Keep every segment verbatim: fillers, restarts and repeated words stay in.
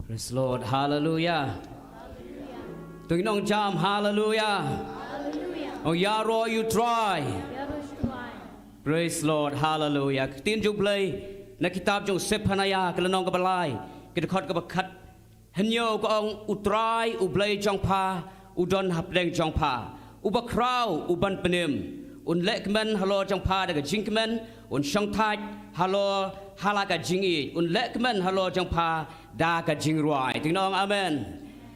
Praise Lord. Hallelujah. To ngin ong jam, hallelujah. Ong ïaroh ïa U Trai. Praise Lord. Hallelujah. Ka ktien jong U Blei na kitab jong Sephaniah ka lynnong kaba lai, ka dkhot kaba khat hynñiew ka ong, U Trai U Blei jong pha u don hapdeng jong pha, uba khraw u ban pynim. Un lehkmen halor jong pha da ka jingkmen, un shongthait halor ha la ka jingïeit. Un lehkmen halor jong pha da ka jingrwai. To ngin ong amen.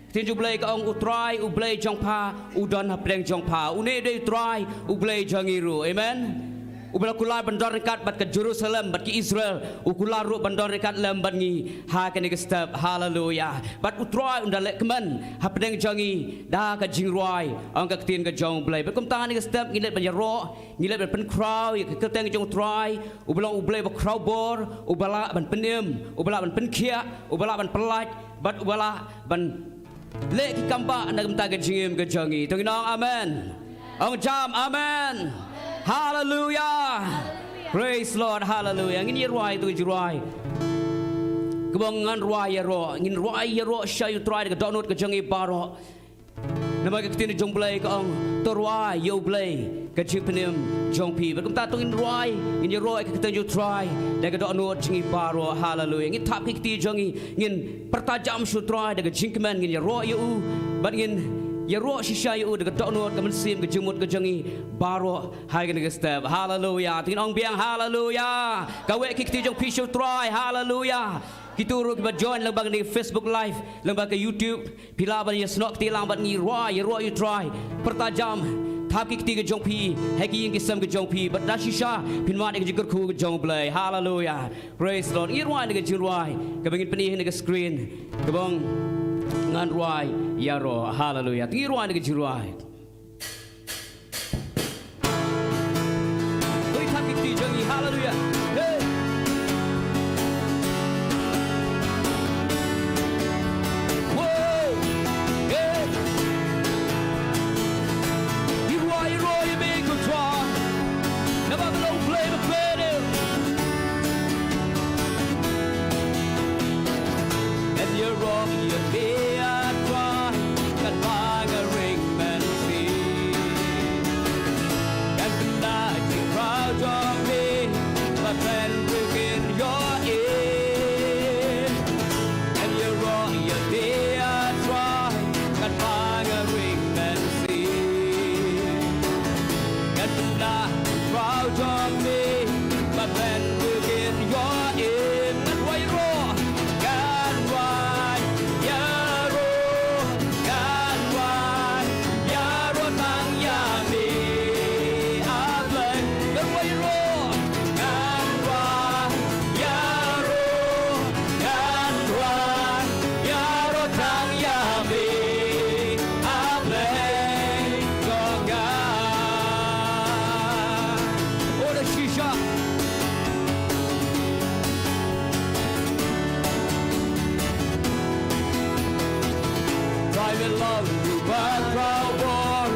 Ka ktien jong U Blei ka ong, U Trai U Blei jong pha u don hapdeng jong pha. Une dei U Trai U Blei jong ngi ruh. Amen. Uba la kular ban don ryngkat bad ka Jerusalem bad ki Israel, u kular ruh ban don ryngkat lem bad ngi ha kane ka step. Haleluya. Bad U Trai un da lehkmen hapdeng jong ngi da ka jingrwai, ong ka ktien ka jong U Blei. Bad kumta ha kane ka step ngi leit ban ïaroh, ngi leit ban pynkhraw ïa ka kyrteng jong U Trai, uba long U Blei ba khraw bor, uba lah ban pynim, uba lah ban pynkhiah, uba lah ban pyllait, bad uba lah ban leh ki kam bah na ka bynta ka jingim ka jong ngi. To ngin ong amen. Ong jam amen. Haleluya. Praise Lord. Haleluya. Ngin ïa rwai tu jingrwai. Kaba ong ngan rwai ïaroh. Ngin rwai ïaroh sha U Trai da ka dohnud ka jong ngi baroh. Namar ka ktien jong U Blei ka ong, to rwai ïa U Blei ka jingpynim jong phi. Bad kumta to ngin rwai, ngin ïaroh ïa ka kyrteng jong U Trai da ka dohnud jong ngi baroh. Haleluya. Ngin thap ki kti jong ngi, ngin pyrta jam sha U Trai da ka jingkmen, ngin ïaroh ïa u, bad ngin ïaroh shisha ïa u da ka dohnud, ka mynsiem, ka jingmut ka jong ngi baroh ha kane ka step. Haleluya. To ngin ong biang haleluya. Kawei ki kti jong phi sha U Trai. Haleluya. Kito ruh kiba join lyngba kane ka Facebook Live, lyngba ka YouTube, phi lah ban ïasnoh kti lang bad ngi, rwai ïaroh ïa U Trai. Pyrta jam, thap ki kti ka jong phi ha ki ïing ki sem ka jong phi, bad da shisha phin wad ïa ka jingkyrkhu ka jong U Blei. Haleluya. Praise Lord. Ngi rwai na ka jingrwai kaba ngin pyni ha kane ka screen, kaba ong ngan rwai ïaroh. Haleluya. Ngi rwai na ka jingrwai. Oi, thap ki kti jong ngi. Haleluya. Hey. Whoa. Hey. Ïa rwai, ïa rwai ïa me ko Trai. Namar ba long U Blei ba khlem. Ngan ïaroh ïa me, A Trai, katba nga ring mynsiem. Ngan pyndah ïa ki khraw jong me ba pynrung kin ïoh im. Ngan ïaroh ïa me, A Trai, katba nga ring mynsiem. Ngan pyndah ïa ki khraw jong me ba pynrung kin ïoh im. Ngan rwai ïaroh, ngan rwai ïaroh, ngan rwai ïaroh tang ïa me, A Blei. Ngan rwai ïaroh, ngan rwai ïaroh, ngan rwai ïaroh tang ïa me, A Blei jong nga. Oh, da shisha. Trai me long uba khraw bor,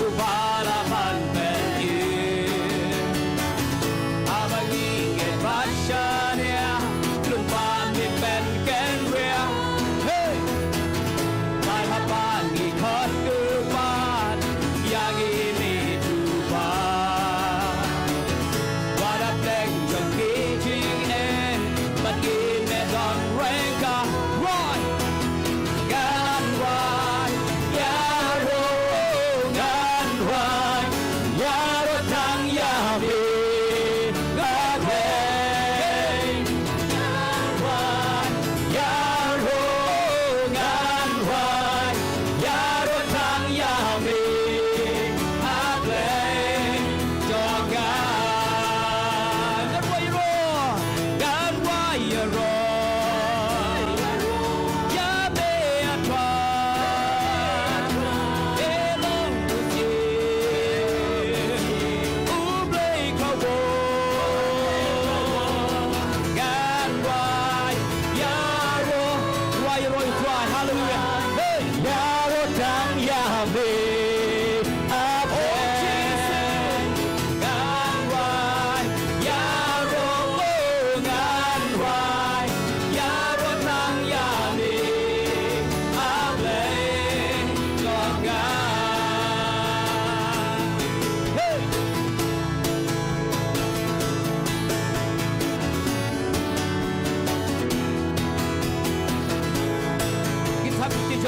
uba lah ban pynim. Haba ngi ngeit bad shaniah, lyngba me pynken riang. Hey! Trai haba ngi khot u pat ïa ngi me tu pat. Wat hapdeng jong ki jingeh, bad ngi me don ryngkat. Rwai, ngan rwai ïaroh,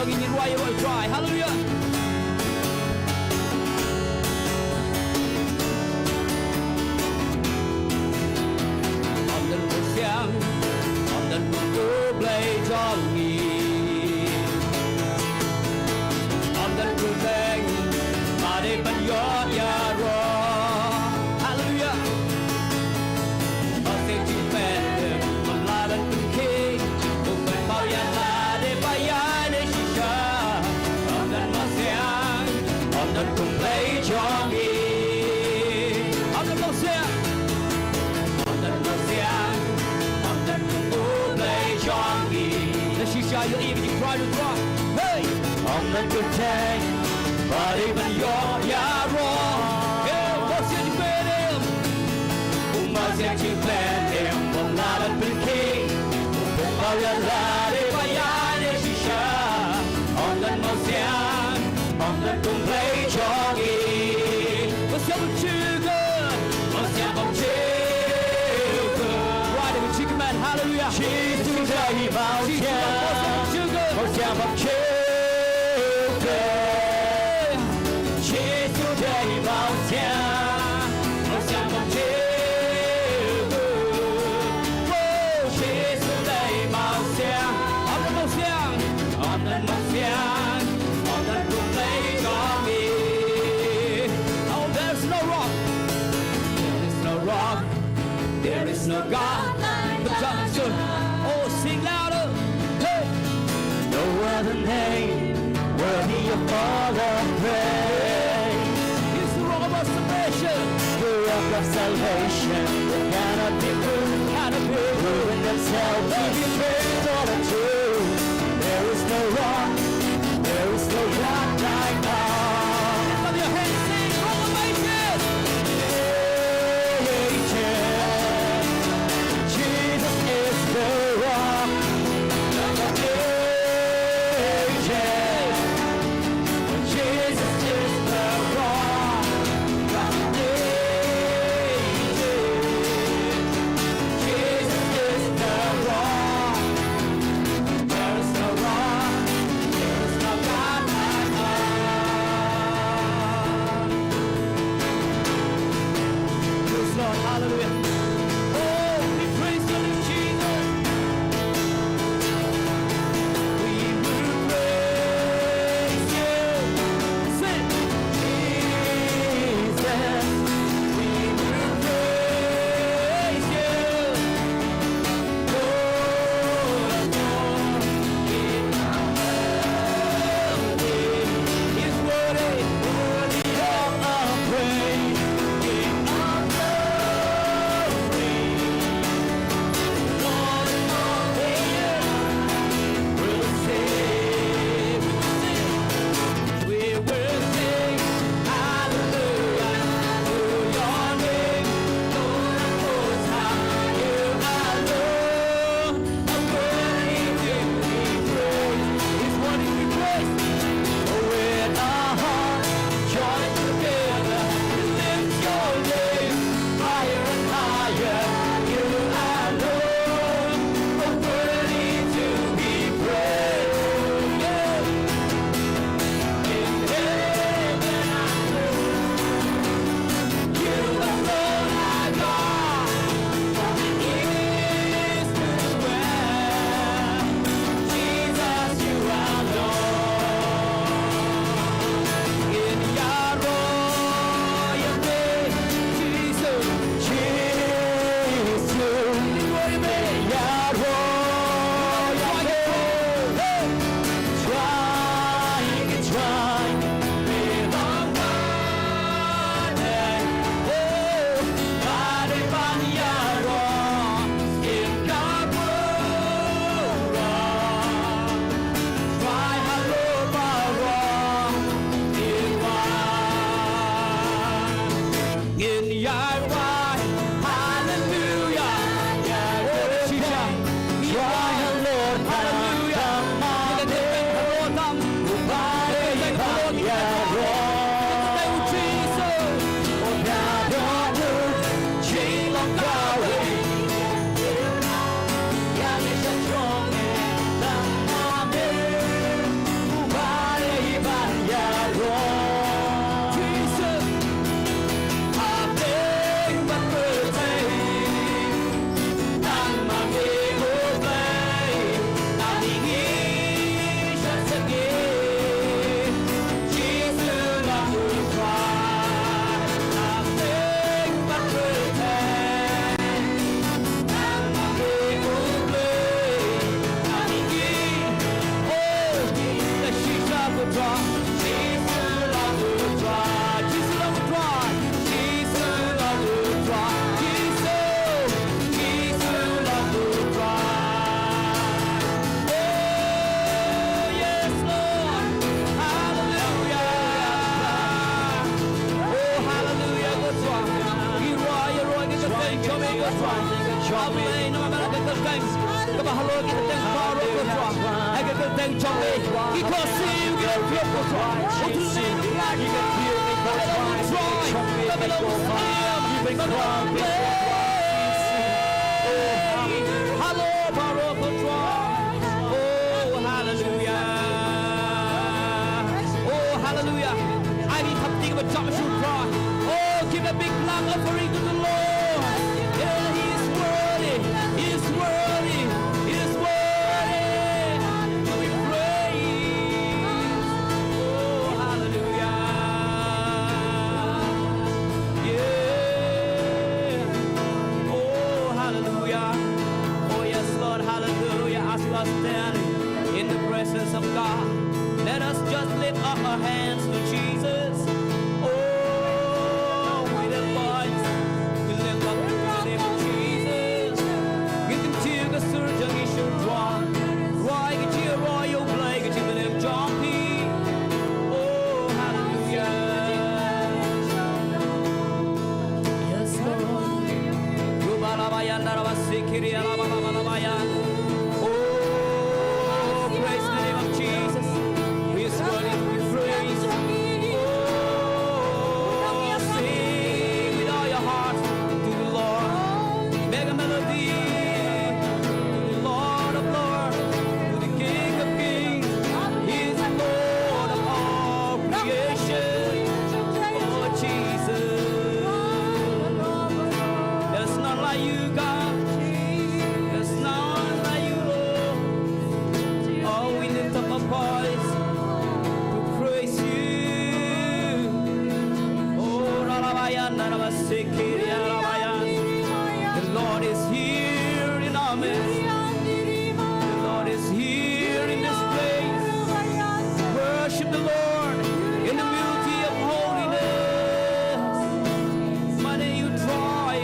Ngin ïa rwai ïa U Trai. Haleluya. Ym don khusiang, ym don kum U Blei jong ngi. Ym don khusiang, ba dei ban ïoh ïaroh. Haleluya. Ba seng jingpynlong, ym lah ban pynkhih. Kum ban paw ïa lade ba ïa ne shisha. Ym don mawsiang, ym don kum Blei jong ngi. Ym don mawsiang, ym don mawsiang, ym don kum U Blei jong ngi. Na shisha ïohi ïa ka jingkyrpad U Trai. Hey! Ong ngan kyrteng, ba dei ban ïoh ïaroh. Hey, mawsiang jingpynlong. U mawsiang jingpynlong, ym lah ban pynkhih. U pynpaw ïa lade ba ïa ne shisha. Ong ngan mawsiang, ong ngan kum Blei jong ngi. Mawsiang bymjukut. Mawsiang bymjukut. Wah, dei ban jukut, man. Haleluya. Jisu dei mawsiang. Jisu dei mawsiang bymjukut. Mawsiang bymjukut. Jisu dei mawsiang. Mawsiang bymjukut. Whoa, Jisu dei mawsiang. Ym don mawsiang. Ym don mawsiang. Ym don kum Blei jong ngi. Oh, there's no rock. There is no rock. There is no God like our God. Oh, sing louder. Hey. No other name worthy of all our praise. He's the rock of our salvation. The rock of salvation cannot be moved. Cannot be moved. Proven himself to be faithful and true. There is no rock, there is no God like ours. Lift up your hands, sing, Rock of Ages. Ages. Jesus is the Rock of Ages. Jesus is the Rock of Ages. Jesus is the Rock Trai. Amen. Namar ba la ka kyrteng kaba halor ki kyrteng baroh, ko Trai. Ha ka kyrteng jong me ki khohsiew ki la pynlong, ko Trai. U tymmen u khlaiñ ki la pynlong, Trai. Kaba long u syiem, kaba long u syiem. Halor baroh, ko Trai. Oh, hallelujah. Oh, hallelujah. Ai ngi thap kti kaba jam shuh, Trai. Oh, give a big clap offering to the Lord. Yeah, He is worthy. He is worthy. He is worthy to be praised. Oh, hallelujah. Yeah. Oh, hallelujah. Oh, yes, Lord. Hallelujah. As we stand in the presence of God, let us just lift up our hands to Jesus. Oh, with a voice, we lift up to the name of Jesus. Ngin kyntiew ka sur jong ngi sha U Trai. Rwai ka jingïaroh ïa U Blei, ka jingbym jong phi. Oh, hallelujah. Yes, Lord. Ruba la bayan, dara ba sikiri, ala ba la ba la bayan. Oh, praise the name of Jesus. He is worthy to be praised. Oh, sing with all your heart to the Lord. Make a melody to the Lord of Lords, to the King of Kings. He is the Lord of all creation. Oh, Jesus. There's none like you, God. There's none like you, Lord. Oh, we lift up our voice to praise you. Oh, ralabayan, ralabasikiri, ralabayan. The Lord is here in our midst. The Lord is here in this place. Worship the Lord in the beauty of holiness. Mane ïa U Trai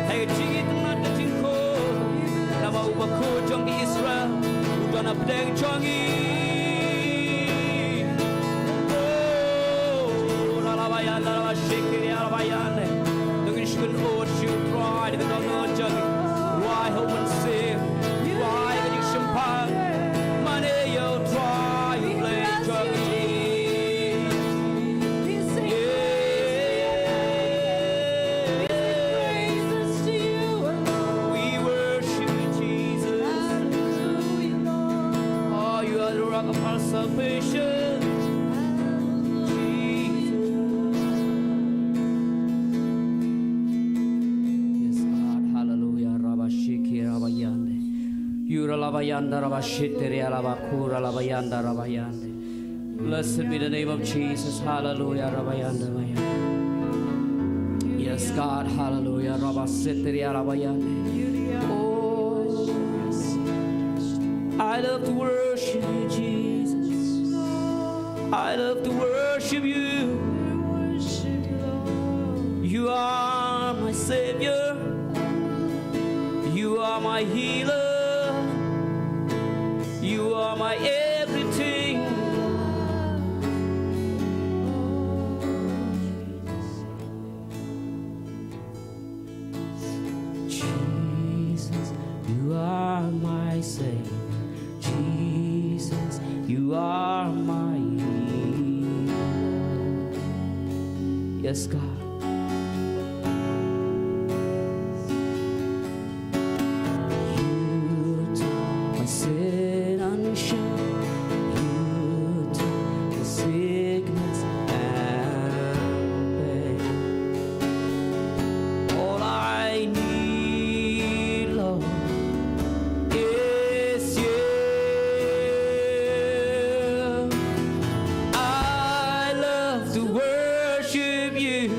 ha ka jingitynnad ka jingkhuid, namar u Bakhuid jong ki Israel u don hapdeng jong ngi. Oh, ralabayan, ralabashikiri, ralabayan. To ngin shu kynnoh ïa U Trai da ka dohnud jong ngi. Rwai ha u mynsiem, rwai ha ka jingshemphang. Mane ïa U Trai U Blei jong ngi. Yeah. We worship you, Jesus. Oh, you are the rock of our salvation. Jesus. Yes, God. Hallelujah. Rabashiki, rabayande. Yura labayanda, rabashitiri, alabaku, ralabayanda, rabayande. Blessed be the name of Jesus. Hallelujah. Rabayanda, rabayanda. Yes, God. Hallelujah. Rabasitiri, alabayanda. Oh, I love to worship you, Jesus. I love to worship you. You are my Savior. You are my healer. You are my everything. Jesus, you are my Savior. Jesus, you are my healer. Yes, God. You took my sin and shame. You took the sickness and pain. All I need, Lord, is you. I love to worship you.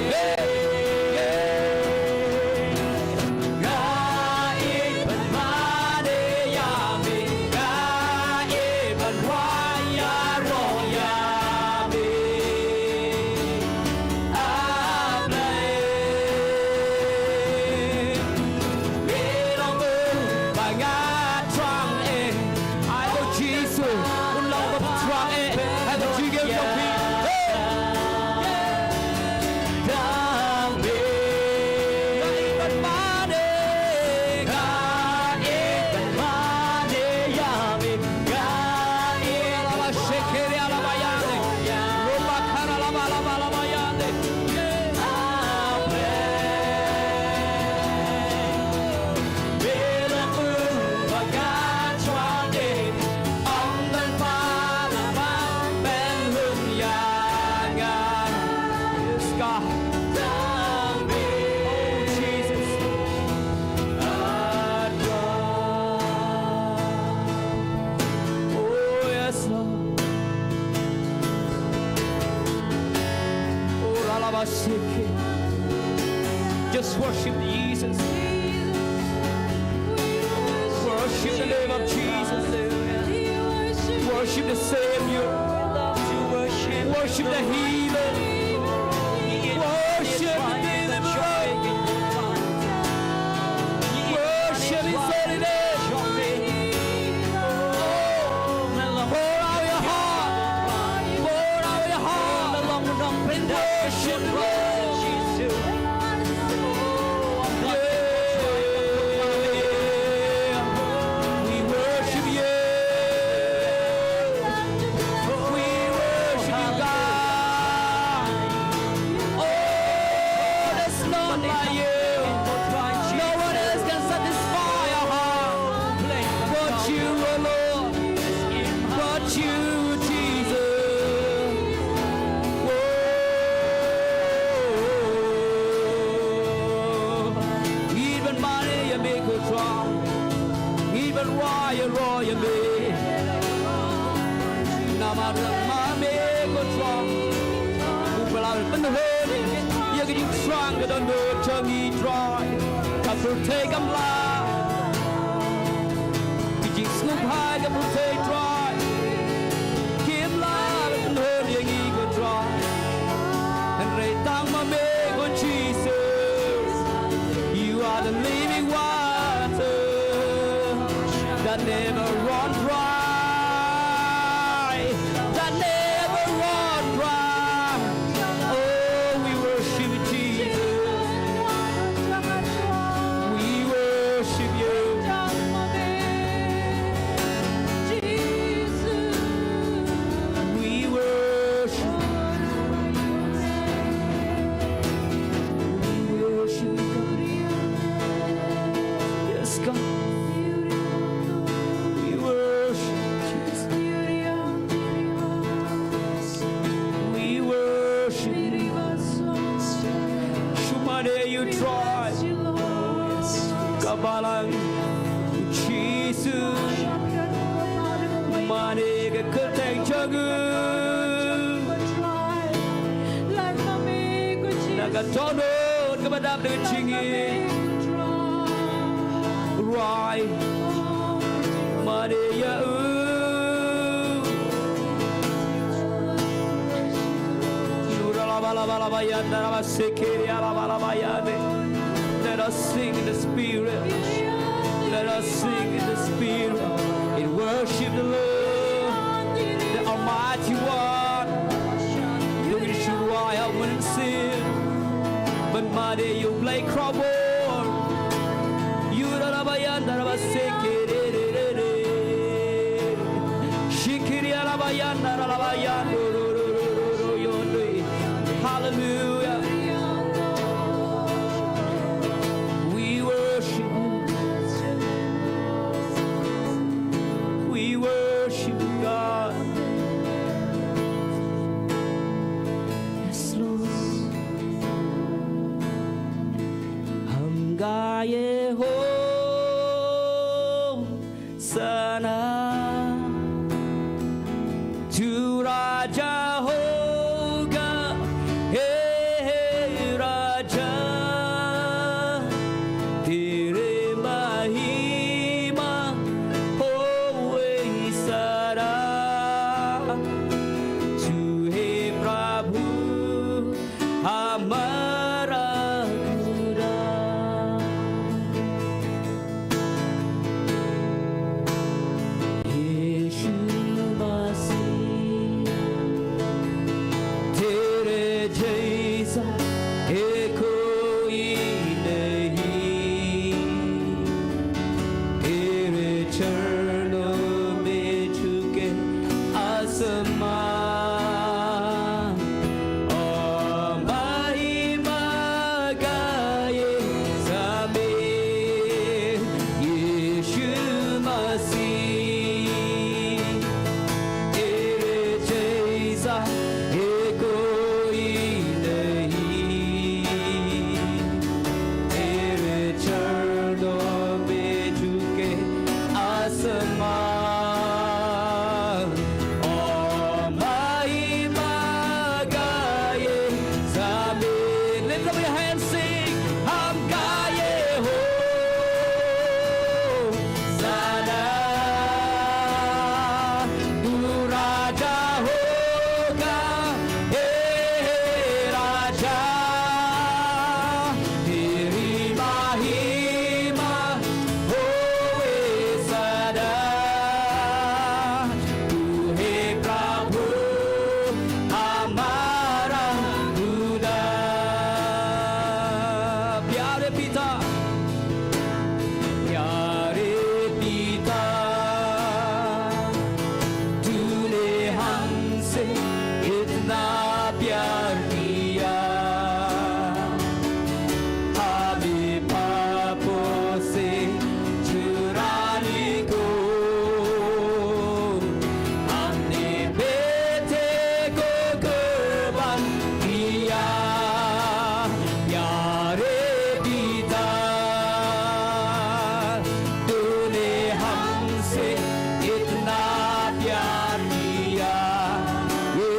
Hey! Hey! Ai to Jisu, un long ba pyntrang eh ha ka jingim jong phi. Hey! Dang me. Nga ïeit ban mane, nga ïeit ban mane ïa me, nga ïeit ban mane. Laba shekere laba yane. Roba kara laba laba laba yane. Amen. Yes, God. Oh, Jesus. Oh, yes, Lord. Oh, la, la, ba, shake it. Just worship Jesus. Worship the name of Jesus. Worship the Savior. Worship the healer. Worship the deliverer. Worship His holy name. Oh, pour out your heart. Pour out your heart. We worship the Lord. Yeah. We worship you. We worship you, God. Oh, there's none like you. No one else can satisfy our heart but you, oh Lord. But you, Jesus. Oh, even money you make a draw. Even while you're royal, me. Namar ma me ko thrang. U Blei pynhun ïa ka jingthrang ka don do jong ngi Trai. Ka pyrthei kam lah. Ka jingsngewbha ka pyrthei Trai. Kim lah pynhun ïa ngi ko Trai. Hynrei tang ma me ko Jesus. You are the living water that never run dry, that never run dry. Oh, we worship you, Jesus. We worship you. We worship. We worship you, God. Yes, God. We worship you. We worship you. Shu mane ïa u Trai. Ka balang u Jisu. Mane ka kyrteng jong u. Na ka dohnud kaba dap da ka jingïeit. Trai. Mane ïa u. Let us sing in the Spirit. Let us sing in the Spirit and worship the Lord, the Almighty One. Ngi shu rwai ha u mynsiem ban mane ïa u Blei khrawbor. Yu da da ba yan da da ba se ke re re re re. Shikiri ala ba yan da da la ba yan do do do do do do yo do. Hallelujah. We worship you. We worship you, God. Yes, Lord. Hamga ye ho sana tu हे कोई नहीं, तेरे चरणों में झुके आसमां। ओ महिमा गाए सभी। Lift up your hands, sing. हम गाए हो सदा, तू राजा होगा, हे राजा, तेरी महिमा होए सदा। तू हे प्रभु हमारा खुदा। प्यारे पिता, प्यारे पिता, तूने हमसे इतना प्यार किया, हमें पापों से छुड़ाने को। हमने बेटे को कुर्बान किया, प्यारे पिता, तूने हमसे इतना प्यार किया, ये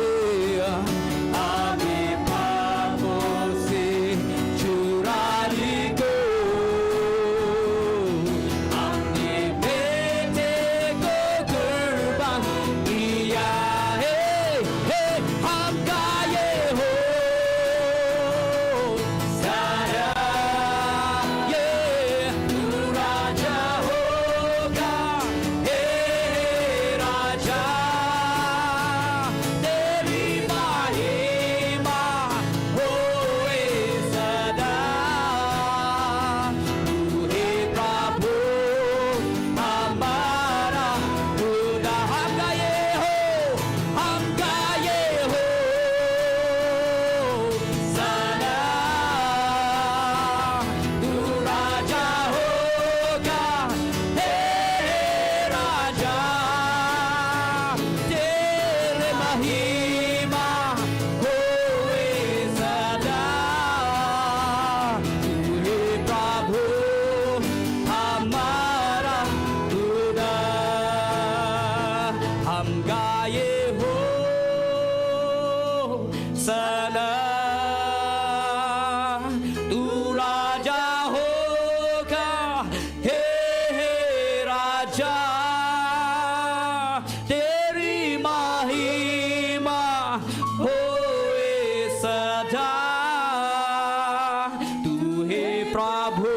हमें पापों से छुड़ाने को। हमने बेटे को कुर्बान किया, हे, हे, हम गाए हो सदा, ये तू राजा होगा, हे राजा, तेरी महिमा होए सदा। तू हे प्रभु हमारा खुदा। हम गाए हो, हम गाए हो सदा, तू राजा होगा, हे राजा, तेरे महिमा होए सदा। तू हे प्रभु हमारा खुदा, हम गाए हो सदा, तू राजा होगा, हे, हे राजा, तेरी महिमा होए सदा। तू हे प्रभु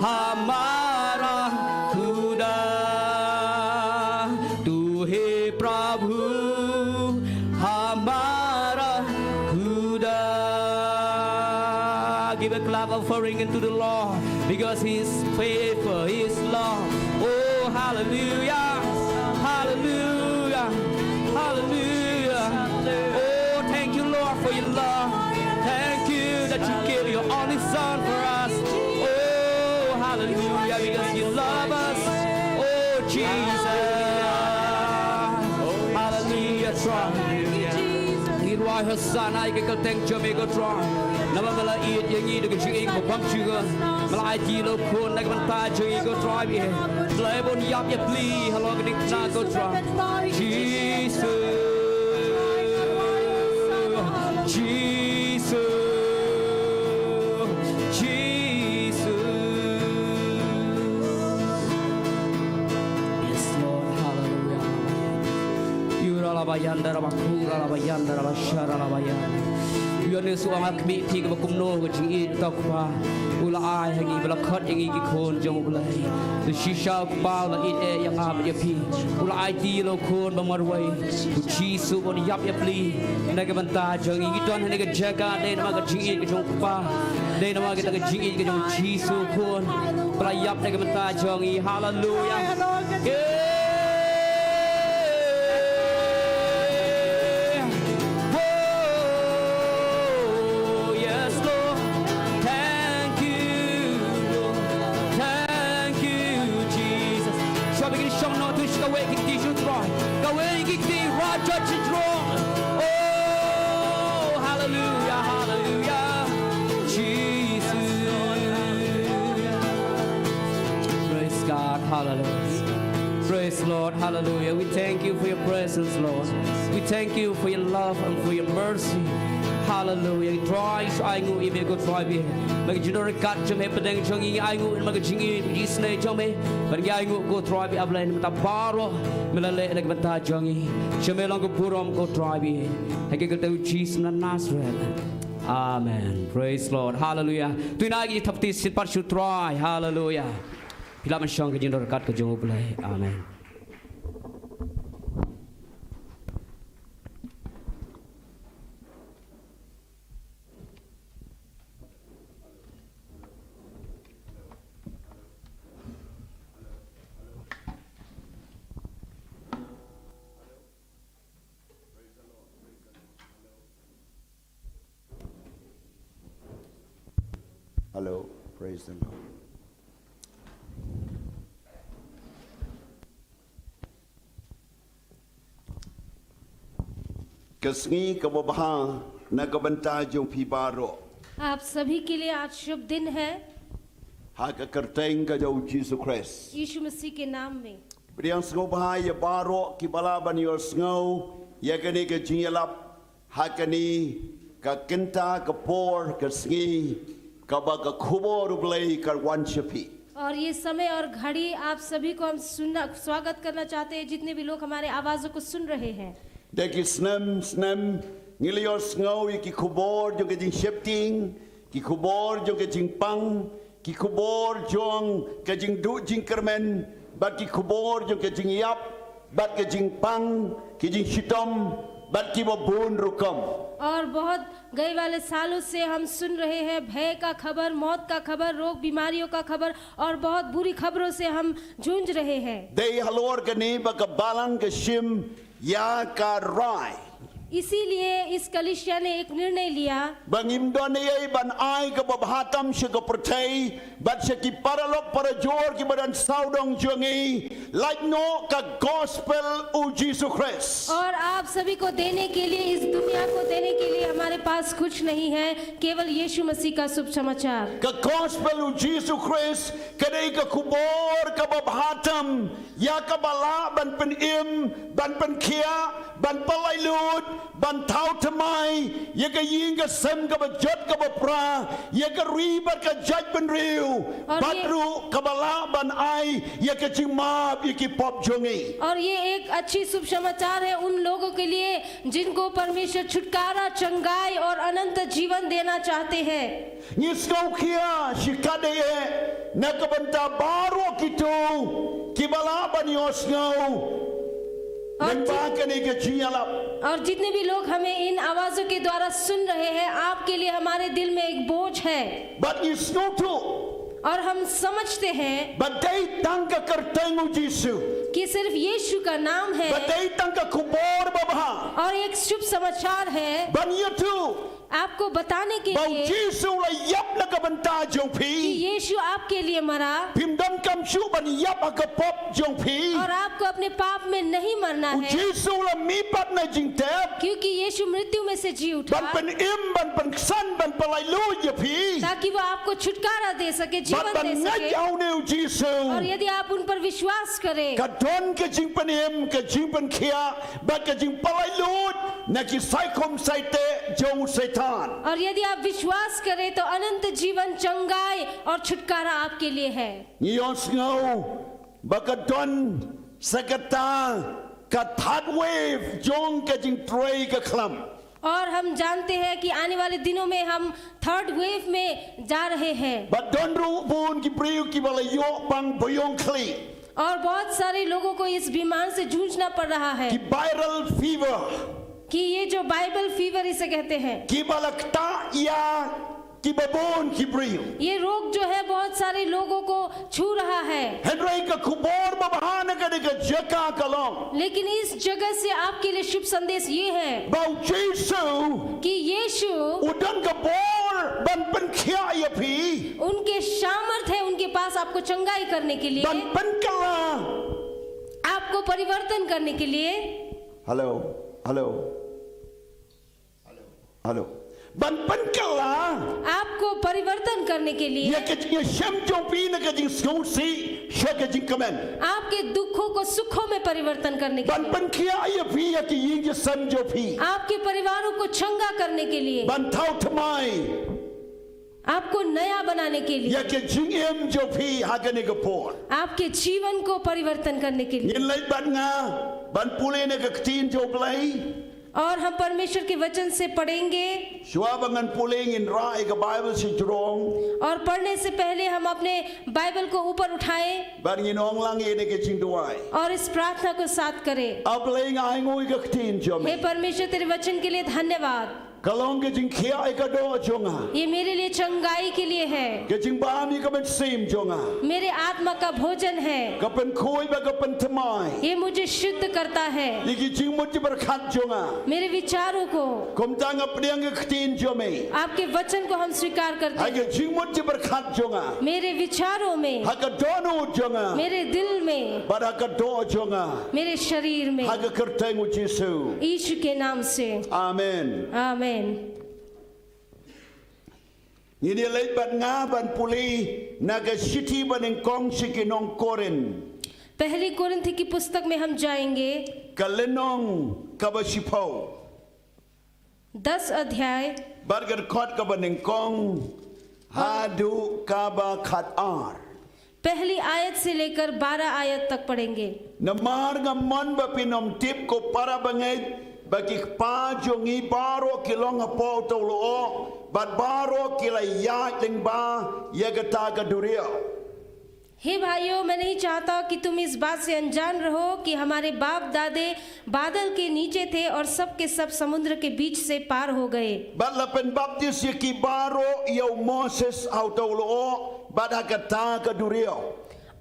हमारा खुदा, तू हे प्रभु हमारा खुदा। Give a clap offering unto the Lord, because He is faithful, He is love. Oh, hallelujah, hallelujah, hallelujah. Oh, thank you, Lord, for your love. Thank you that you gave your only Son for us. Oh, hallelujah, because you love us. Oh, Jesus. Hallelujah, Trai. Ngi rwai hosanna ïa ka kyrteng jong me, ko Trai. Namar ba la ïeit ïa ngi da ka jingïeit kaba bymjukut. Ba la aiti ïa u Khun na ka bynta jong ngi, ko Trai. Ba la bun ïap ïa pli halor kane ka tnat, ko Trai. Jesus. Jesus. Jesus. Yes, Lord. Hallelujah. Yura la ba yan da la ba kura la ba yan da la ba shara la ba yan. Ïa une u shu ong ha khmih phi kaba kumno ka jingïeit, uta u Kpa u la ai ha ngi, ba la khot ïa ngi ki khun jong U Blei. Te shisha u Kpa u la ïeit eh ïa nga bad ïa phi. U la aiti ïa u Khun ba marwei. U Jisu un ïap ïa pli na ka bynta jong ngi. Ngi don ha kane ka jaka dei namar ka jingïeit ka jong U Kpa, dei namar ka jingïeit ka jong U Jisu Khun ba la ïap na ka bynta jong ngi. Hallelujah. Yeah. Oh, yes, Lord. Thank you, Lord. Thank you, Jesus. Shwa ba kin shong noh, to shi kawei ki kti shu Trai. Kawei ki kti, Raja Jingïaseng. Hallelujah. We thank you for your presence, Lord. We thank you for your love and for your mercy. Hallelujah. Trai shu ainguh ïa me ko Trai baieit. Ba ki jingdonkam jong me hapdeng jong ngi, ngi ainguh ïa ka jingïeit, ka jingisynei jong me. Ba ngi ainguh ko Trai baieit, ap leh na ka bynta baroh me la leh na ka bynta jong ngi. Sha me long ka burom ko Trai baieit. Ha ka kyrteng u Jisu na Nazareth. Amen. Praise Lord. Hallelujah. To ngin ïa thap kti shisien pat sha u Trai. Hallelujah. Phi lah ban shong ha ka jingdonkam ka jong U Blei. Amen. Hello, praise the Lord. Ka sngi kaba bha na ka bynta jong phi baroh. आप सभी के लिए आज शुभ दिन है। Ha ka kyrteng ka jong U Jisu Khrist. यीशु मसीह के नाम में। Pdiang sngewbha ïa baroh kiba lah ban ïohsngew ïa kane ka jingïalap ha kane ka kynta ka por ka sngi kaba ka khubor U Blei ka wan sha phi. और ये समय और घड़ी आप सभी को हम सुनना, स्वागत करना चाहते हैं, जितने भी लोग हमारे आवाज़ों को सुन रहे हैं। Da ki snem snem ngi la ïohsngew ïa ki khubor jong ka jingsheptieng, ki khubor jong ka jingpang, ki khubor jong ka jingduh jingkyrmen, bad ki khubor jong ka jingïap, bad ka jingpang, ki jingshitom, bad kiba bun rukom. और बहुत गए वाले सालों से हम सुन रहे हैं भय का खबर, मौत का खबर, रोग बीमारियों का खबर और बहुत बुरी खबरों से हम जूझ रहे हैं। Dei halor kane ba ka balang ka shim ïa ka rai. इसीलिए इस कलीसिया ने एक निर्णय लिया। Ba ngim don ei ei ban ai kaba bha tam sha ka pyrthei bad sha ki paralok parajor kiba don sawdong jong ngi, lait noh ka gospel U Jisu Khrist. और आप सभी को देने के लिए, इस दुनिया को देने के लिए हमारे पास कुछ नहीं है, केवल यीशु मसीह का शुभ समाचार। Ka gospel U Jisu Khrist ka dei ka khubor kaba bha tam ïa kaba lah ban pynim, ban pynkhiah, ban pyllait luid, ban thaw thymmai ïa ka ïing ka sem kaba jot kaba pra, ïa ka ri bad ka jaitbynriew, और bad ये ruh kaba lah ban ai ïa ka jingmap ïa ki pop jong ngi. और ये एक अच्छी शुभ समाचार है उन लोगों के लिए जिनको परमेश्वर छुटकारा, चंगाई और अनंत जीवन देना चाहते हैं। Ngi sngewkhia shikatdei eh na ka bynta baroh kito kiba lah ban ïohsngew. और lyngba jit- kane ka jingïalap. और जितने भी लोग हमें इन आवाजों के द्वारा सुन रहे हैं, आपके लिए हमारे दिल में एक बोझ है। Bad ngi sngewthuh. और हम समझते हैं ba dei tang ka kyrteng U Jisu. कि सिर्फ यीशु का नाम है। Ba dei tang ka khubor babha. और एक शुभ समाचार है। Ban ïathuh. आपको बताने के लिए ba U Jisu u la ïap na ka bynta jong phi. कि यीशु आपके लिए मरा। Phim donkam shuh ban ïap ha ka pop jong phi. और आपको अपने पाप में नहीं मरना है। U Jisu u la mihpat na jingtep. क्योंकि यीशु मृत्यु में से जी उठा। Ban pynim, ban pynksan, ban pyllait luid ïa phi. ताकि वो आपको छुटकारा दे सके, जीवन दे सके। Bad ban ngeit ha une U Jisu. और यदि आप उन पर विश्वास करें, ka don ka jingpynim, ka jingpynkhiah, bad ka jingpyllait luid na ki saikhum saiteh jong u Soitan. और यदि आप विश्वास करें तो अनंत जीवन, चंगाई और छुटकारा आपके लिए है। Ngi ïohsngew ba ka don sa kata ka third wave jong ka jingtrei ka khlam. और हम जानते हैं कि आने वाले दिनों में हम थर्ड वेव में जा रहे हैं। Ba don ruh bun ki briew kiba la ïoh pang baïong khlieh. और बहुत सारे लोगों को इस बीमार से जूझना पड़ रहा है। Ki viral fever. कि ये जो वायरल फीवर इसे कहते हैं। Kiba la ktah ïa kiba bun ki briew. ये रोग जो है बहुत सारे लोगों को छू रहा है। Hynrei ka khubor babha na kane ka jaka ka long. लेकिन इस जगह से आपके लिए शुभ संदेश ये है ba U Jisu कि यीशु u don ka bor ban pynkhiah ïa phi. उनके सामर्थ है उनके पास आपको चंगाई करने के लिए, Ban pynkylla. आपको परिवर्तन करने के लिए। Hello, hello. Hello. Ban pynkylla. आपको परिवर्तन करने के लिए। Ïa ka jingshem jong phi na ka jingsngewsih. sha ka jingkmen. आपके दुखों को सुखों में परिवर्तन करने के Ban लिए, pynkhiah ïa phi ïa ki ïing ki sem jong phi. आपके परिवारों को चंगा करने के लिए, Ban thaw thymmai आपको नया बनाने के लिए, ïa ka jingim jong phi ha kane ka por. आपके जीवन को परिवर्तन करने के लिए। Ngin leit bad nga ban pule na ka ktien jong U Blei. और हम परमेश्वर के वचन से पढ़ेंगे। Shuwa ba ngan pule, ngin rah ïa ka Baibl shajrong. और पढ़ने से पहले हम अपने बाइबल को ऊपर उठाएं Bad ngin ong lang ïa kane ka jingduwai. और इस प्रार्थना को साथ करें। A Blei, nga ai nguh ïa ka ktien jong me. हे परमेश्वर, तेरे वचन के लिए धन्यवाद। Ka long ka jingkhiah ïa ka doh jong nga. ये मेरे लिए चंगाई के लिए है, Ka jingbam ïa ka mynsiem jong nga. मेरे आत्मा का भोजन है। Ka pynkhuid bad ka pynthymmai ये मुझे शुद्ध करता है, ïa ki jingmut jingpyrkhat jong nga. मेरे विचारों को। Kumta nga pdiang ïa ka ktien jong me. आपके वचन को हम स्वीकार करते Ha हैं। ka jingmut jingpyrkhat jong nga. मेरे विचारों में, Ha ka dohnud jong nga. मेरे दिल में, Bad ha ka doh jong nga. मेरे शरीर में, Ha ka kyrteng U Jisu. यीशु के नाम से, Amen. आमेन। Ngin ïa leit bad nga ban pule na ka shithi banyngkong sha ki nong Korinth. पहली कोरिंथी की पुस्तक में हम जाएंगे, Ka lynnong kaba shiphew. दस अध्याय, Bad ka dkhot kaba nyngkong haduh kaba khatar. पहली आयत से लेकर बारह आयत तक पढ़ेंगे। Namar nga mon ba phin ym tip, ko para bangeit, ba ki kpa jong ngi baroh ki long hapoh uta u lyoh, bad baroh ki la ïaid lyngba ïa kata ka duriaw. हे भाइयों, मैं नहीं चाहता कि तुम इस बात से अनजान रहो कि हमारे बाप दादे बादल के नीचे थे और सब के सब समुद्र के बीच से पार हो गए। Bad la pynbaptis ïa ki baroh ïa u Moses ha uta u lyoh bad ha kata ka duriaw.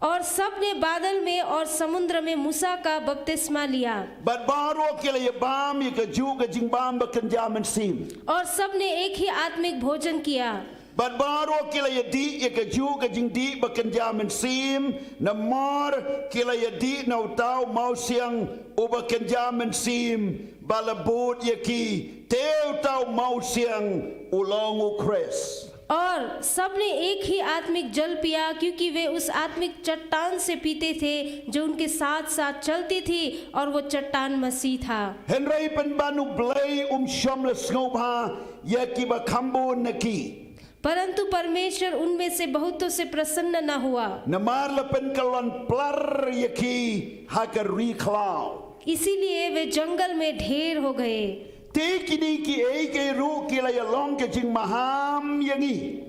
और सब ने बादल में और समुद्र में मूसा का बपतिस्मा लिया। Bad baroh ki la ïa bam ïa kajuh ka jingbam bakynja mynsiem. और सब ने एक ही आत्मिक भोजन किया। Bad baroh ki la ïa dih ïa kajuh ka jingdih bakynja mynsiem, namar ki la ïa dih na uta u mawsiang uba kynja mynsiem ba la bud ïa ki. Te uta u mawsiang u long U Khrist. और सबने एक ही आत्मिक जल पिया, क्योंकि वे उस आत्मिक चट्टान से पीते थे, जो उनके साथ-साथ चलती थी, और वो चट्टान मसीह था। Hynrei pynban U Blei um shym la sngewbha ïa kiba kham bun na ki. परंतु परमेश्वर उनमें से बहुतों से प्रसन्न न हुआ। Namar la pynkyllon plar ïa ki ha ka ri khlaw. इसीलिए वे जंगल में ढेर हो गए। Te kine kiei kiei ruh ki la ïa long ka jingmaham ïa ngi.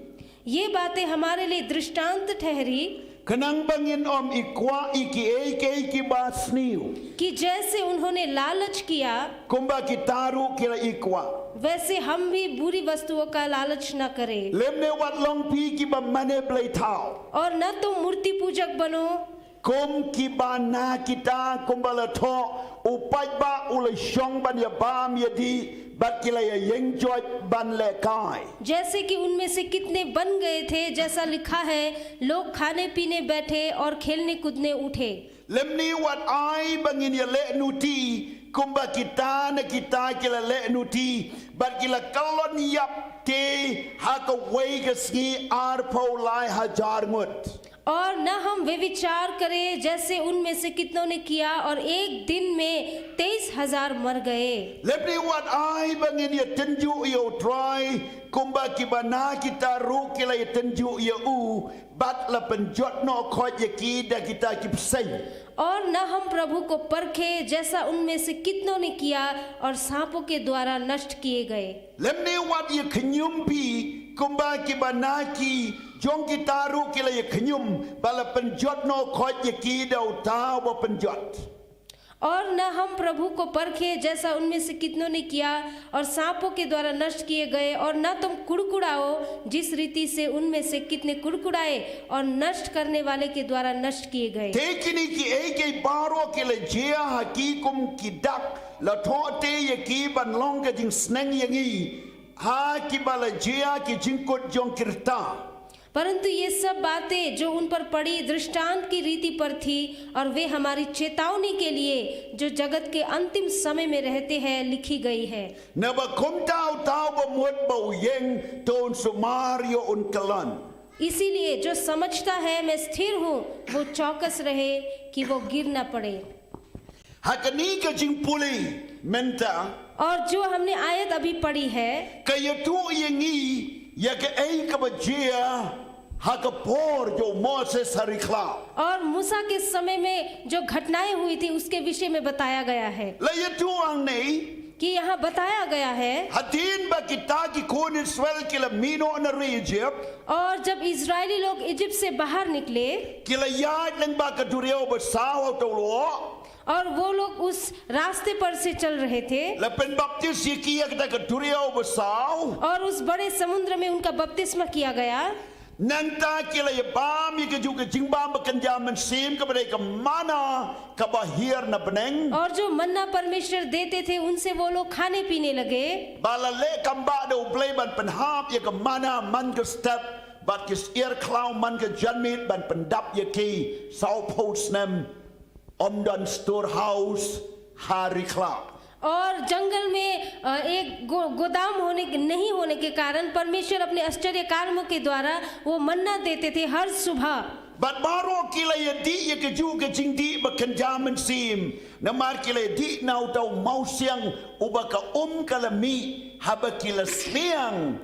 ये बातें हमारे लिए दृष्टांत ठहरी, Khnang ba ngin ym i kwah ïa kiei kiei kiba sniew. कि जैसे उन्होंने लालच किया, Kumba kita ruh ki la i kwah. वैसे हम भी बुरी वस्तुओं का लालच न करें। Lymne wat long phi kiba mane blei thaw. और न तुम मूर्ति पूजक बनो, Kum kiba na kita, kumba la thoh, u paidbah u la shong ban ïa bam ïa dih, bad ki la ïa ïeng joit ban lehkai. जैसे कि उनमें से कितने बन गए थे, जैसा लिखा है, लोग खाने पीने बैठे और खेलने कूदने उठे। Lymne wat ai ba ngin ïa leh nuti, kumba kita na kita ki la leh nuti, bad ki la kyllon ïap te ha kawei ka sngi arphew lai hajar ngut. और न हम व्यभिचार करें, जैसे उनमें से कितनों ने किया, और एक दिन में तेईस हजार मर गए। Lymne wat ai ba ngin ïa tynjuh ïa U Trai, kumba kiba na kita ruh ki la ïa tynjuh ïa u, bad la pynjot noh khoit ïa ki da kita ki bseiñ. और न हम प्रभु को परखें, जैसा उनमें से कितनों ने किया और सांपों के द्वारा नष्ट किए गए। Lymne wat ïa khñium phi, kumba kiba na ki jong kita ruh ki la ïa khñium, bad la pynjot noh khoit ïa ki da uta uba pynjot. और न हम प्रभु को परखें, जैसा उनमें से कितनों ने किया और सांपों के द्वारा नष्ट किए गए, और न तुम कुड़कुड़ाओ, जिस रीति से उनमें से कितने कुड़कुड़ाए और नष्ट करने वाले के द्वारा नष्ट किए गए। Te kine kiei kiei baroh ki la jia ha ki kum ki dak, la thoh te ïa ki ban long ka jingsneng ïa ngi ha kiba la jia ki jingkut jong ki rta. परंतु ये सब बातें जो उन पर पड़ी, दृष्टांत की रीति पर थी, और वे हमारी चेतावनी के लिए, जो जगत के अंतिम समय में रहते हैं, लिखी गई है। Naba kumta uta uba mut ba u ïeng, to un sumar ïa u, un kyllon. इसीलिए जो समझता है मैं स्थिर हूँ, वो चौकस रहे कि वो गिर न पड़े। Ha kane ka jingpule mynta, और जो हमने आयत अभी पढ़ी है, ka ïathuh ïa ngi ïa kaei kaba jia ha ka por jong u Moses ha ri khlaw. और मूसा के समय में जो घटनाएं हुई थी, उसके विषय में बताया गया है La ïathuh hangne, कि यहाँ बताया गया है, hadien ba kita ki khun Israel ki la mih noh na ri Egypt, और जब इजरायली लोग इजिप्ट से बाहर निकले ki la ïaid lyngba ka duriaw basaw ha uta u lyoh. और वो लोग उस रास्ते पर से चल रहे थे, La pynbaptis ïa ki ha kata ka duriaw basaw. और उस बड़े समुद्र में उनका बपतिस्मा किया गया। Nangta ki la ïabam ïa kajuh ka jingbam ba kynja mynsiem kaba dei ka manna kaba hiar na bneng. और जो मन्ना परमेश्वर देते थे, उनसे वो लोग खाने पीने लगे। Ba la leh kam bah da U Blei ban pynhap ïa ka manna man ka step bad ki syiar khlaw man ka janmiet ban pyndap ïa ki. Sawphew snem ym don storehouse ha ri khlaw. और जंगल में अ, एक गो, गोदाम होने के, नहीं होने के कारण परमेश्वर अपने आश्चर्य कार्यों के द्वारा वो मन्ना देते थे हर सुबह। Bad baroh ki la ïadih ïa kajuh ka jingdih ba kynja mynsiem, namar ki la ïadih na uta u mawsiang uba ka um ka la mih. Haba ki la sliang,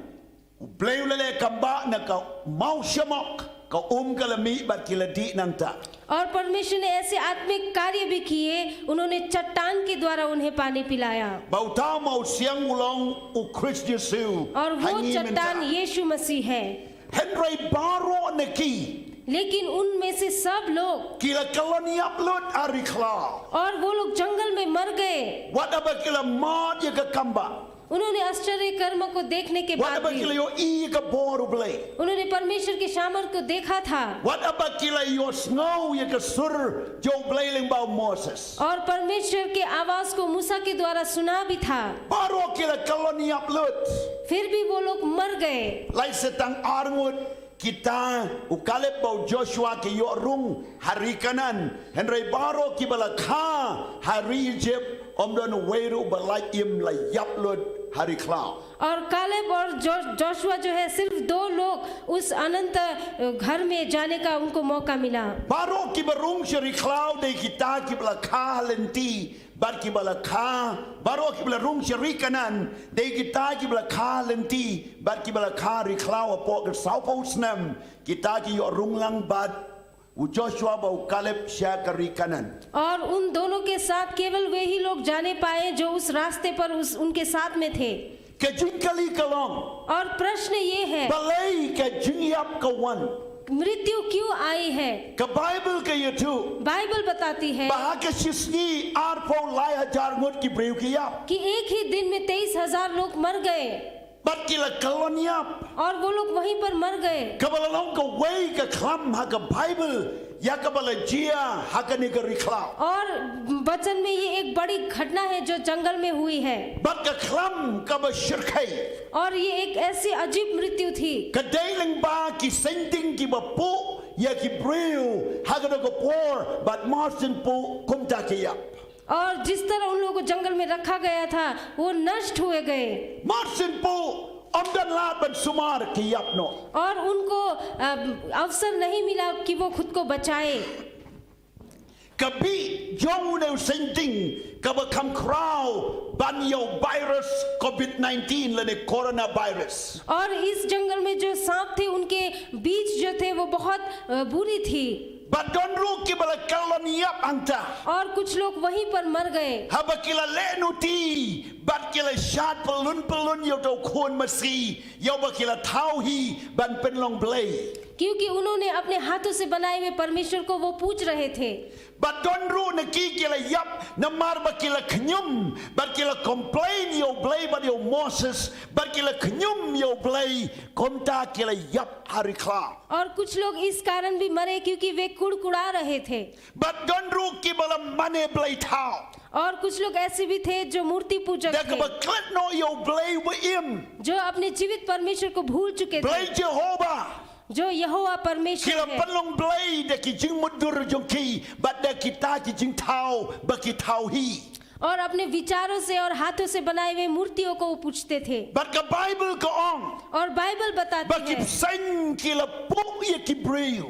U Blei u la leh kam bah na ka mawshamok, ka um ka la mih bad ki la dih nangta. और परमेश्वर ने ऐसे आत्मिक कार्य भी किए, उन्होंने चट्टान के द्वारा उन्हें पानी पिलाया। Ba uta u mawsiang u long U Khrist Jisu. और वो Hangne mynta. चट्टान यीशु मसीह है। Hynrei baroh na ki लेकिन उनमें से सब लोग ki la kyllon ïap lut ha ri khlaw. और वो लोग जंगल में मर गए। Wat haba ki la mad ïa ka kam bah. उन्होंने आश्चर्य कर्म को देखने के Wat बाद haba ki la भी ïohi ïa ka bor U Blei. उन्होंने परमेश्वर के सामर्थ को देखा था Wat haba ki la ïohsngew ïa ka sur jong U Blei lyngba u Moses. और परमेश्वर के आवाज को मूसा के द्वारा सुना भी था। Baroh ki la kyllon ïap lut. फिर भी वो लोग मर गए। Lait sa tang ar ngut kita, u Kaleb bad u Joshua ki ïoh rung ha ri Kanaan. Hynrei baroh kiba la kha ha ri Egypt, ym don uwei ruh ba lait im, la ïap lut ha ri khlaw. और कालेब और जो, जोशुआ जो है, सिर्फ दो लोग उस अनंत घर में जाने का उनको मौका मिला। Baroh kiba rung sha ri khlaw dei kita kiba la kha ha lynti bad kiba la kha. Baroh kiba la rung sha ri Kanaan dei kita kiba la kha ha lynti bad kiba la kha ha ri khlaw. Hapoh ka sawphew snem kita ki ïoh rung lang bad u Joshua bad u Kaleb sha ka ri Kanaan. और उन दोनों के साथ केवल वे ही लोग जाने पाए जो उस रास्ते पर उस उनके साथ में थे। Ka jingkylli ka long, और प्रश्न ये है, balei ka jingïap ka wan? मृत्यु क्यों आई है? Ka Baibl ka ïathuh, Bible बताती है ba ha ka shisngi arphew lai hajar ngut ki briew ki ïap. कि एक ही दिन में तेईस हजार लोग मर गए Bad ki la kyllon ïap. और वो लोग वहीं पर मर गए। Kaba la long kawei ka khlam ha ka Baibl ïa kaba la jia ha kane ka ri khlaw. और वचन में ये एक बड़ी घटना है जो जंगल में हुई है। Bad ka khlam kaba shyrkhei, और ये एक ऐसी अजीब मृत्यु थी ka dei lyngba ki saiñding kiba puh ïa ki briew ha kata ka por, bad marsien puh kumta ki ïap. और जिस तरह उन लोगों को जंगल में रखा गया था, वो नष्ट हुए गए। Marsien puh, ym don lad ban sumar, ki ïap noh. और उनको अ, अवसर नहीं मिला कि वो खुद को बचाए। Ka bih jong une u saiñding kaba kham khraw ban ïa u virus covid nineteen lane coronavirus. और इस जंगल में जो सांप थे, उनके बीच जो थे, वो बहुत अ, बुरी थी। Bad don ruh kiba la kyllon ïap hangta. और कुछ लोग वहीं पर मर गए। Haba ki la leh nuti bad ki la shad pyllun pyllun ïa uta u khun masi, ïa uba ki la thaw hi ban pynlong blei. क्योंकि उन्होंने अपने हाथों से बनाए हुए परमेश्वर को वो पूज रहे थे। Bad don ruh na ki ki la ïap namar ba ki la khñium bad ki la complain ïa u Blei bad ïa u Moses, bad ki la khñium ïa u Blei, kumta ki la ïap ha ri khlaw. और कुछ लोग इस कारण भी मरे क्योंकि वे कुड़कुड़ा रहे थे। Bad don ruh kiba la mane blei thaw. और कुछ लोग ऐसे भी थे जो मूर्ति पूजक Da थे, kaba klet noh ïa u Blei uba im, जो अपने जीवित परमेश्वर को भूल चुके थे, Blei Jehobah. जो यहोवा Ki परमेश्वर la है। pynlong blei da ki jingmutdur jong ki bad da kita ki jingthaw ba ki thaw hi. और अपने विचारों से और हाथों से बनाए हुए मूर्तियों को वो पूजते थे। Bad ka Baibl ka ong, और बाइबल बताती ba ki है, bseiñ ki la puh ïa ki briew.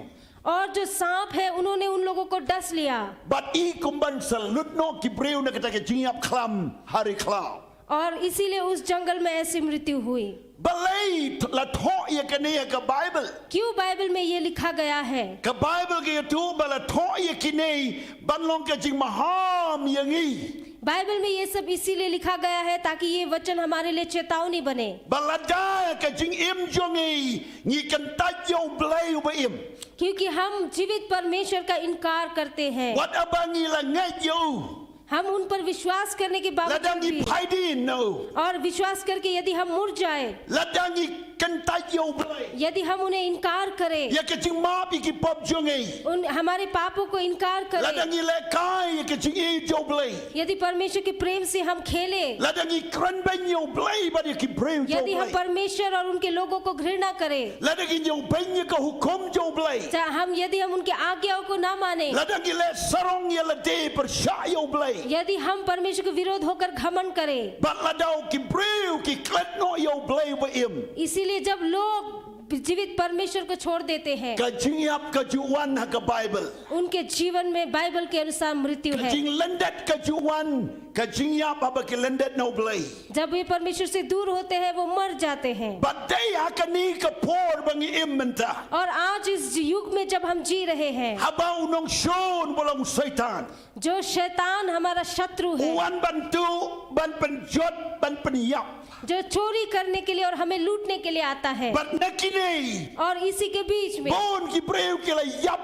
और जो सांप है, उन्होंने उन लोगों को डस लिया। Bad i kumban sa lut noh ki briew na kata ka jingïap khlam ha ri khlaw. और इसीलिए उस जंगल में ऐसी मृत्यु हुई। Balei la thoh ïa kane ha ka Baibl? क्यों बाइबल में ये लिखा गया है? Ka Baibl ka ïathuh ba la thoh ïa kine ban long ka jingmaham ïa ngi. Bible में ये सब इसीलिए लिखा गया है ताकि ये वचन हमारे लिए चेतावनी बने। Ba lada ka jingim jong ngi ngi kyntait ïa U Blei uba im, क्योंकि हम जीवित परमेश्वर का इनकार करते हैं। Wat haba ngi la ngeit ïa u, हम उन पर विश्वास करने के lada बावजूद ngi भी, phai dien na u, और विश्वास करके यदि हम मुड़ जाए, lada ngi kyntait ïa U Blei, यदि हम उन्हें इनकार करें, ïa ka jingmap ïa ki pop jong ngi, उन हमारे पापों को इनकार करें, lada ngi lehkai ïa ka jingïeit jong U Blei, यदि परमेश्वर के प्रेम से हम खेलें, lada ngi kren beiñ ïa U Blei bad ïa ki briew jong U Blei, यदि हम परमेश्वर और उनके लोगों को घृणा करें, lada ngi ñiew beiñ ïa ka hukum jong U Blei, चाहे हम, यदि हम उनके आज्ञाओं को ना माने, lada ngi leh sarong ïa lade pyrshah ïa U Blei, यदि हम परमेश्वर के विरोध होकर घमंड करें, bad lada ki briew ki klet noh ïa U Blei uba im, इसीलिए जब लोग जीवित परमेश्वर को छोड़ देते हैं, ka jingïap ka ju wan ha ka Baibl, उनके जीवन में बाइबल के अनुसार मृत्यु है। Ka jinglyndet ka ju wan, ka jingïap haba ki lyndet na U Blei. जब वे परमेश्वर से दूर होते हैं, वो मर जाते हैं। Bad dei ha kane ka por ba ngi im mynta, और आज इस युग में जब हम जी रहे हैं, haba u nongshun ba long u Soitan, जो शैतान हमारा शत्रु है, u wan ban tuh, ban pynjot, ban pynïap, जो चोरी करने के लिए और हमें लूटने के लिए आता है। Bad na kine, और इसी के बीच में, bun ki briew ki la ïap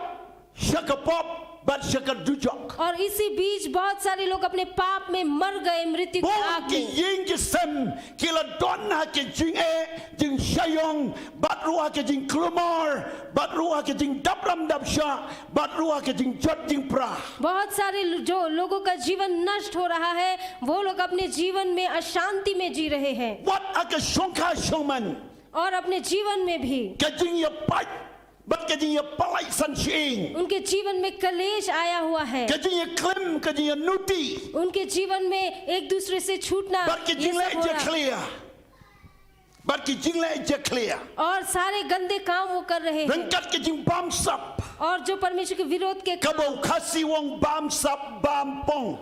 sha ka pop bad sha ka dujok, और इसी बीच बहुत सारे लोग अपने पाप में मर गए, मृत्यु की आग में। Bun ki ïing ki sem ki la don ha ka jingeh, jingshah ïong, bad ruh ha ka jingkulmar, bad ruh ha ka jingdap ram dap shah, bad ruh ha ka jingjot jingpra। बहुत सारे लो-, जो लोगों का जीवन नष्ट हो रहा है, वो लोग अपने जीवन में अशांति में जी रहे हैं। Wat ha ka shongkha shongman, और अपने जीवन में भी, ka jingïapait bad ka jingïapalai san shyieng, उनके जीवन में कलेश आया हुआ है। Ka jingïaklim, ka jingïanuti, उनके जीवन में एक दूसरे से छूटना, bad ka ये सब हो रहा है। Jingleh jakhlia, bad ka jingleh jakhlia, और सारे गंदे काम वो कर रहे हैं। Ryngkat ka jingbamsap, और जो परमेश्वर के विरोध के काम, kaba u Khasi u ong bamsap bampong,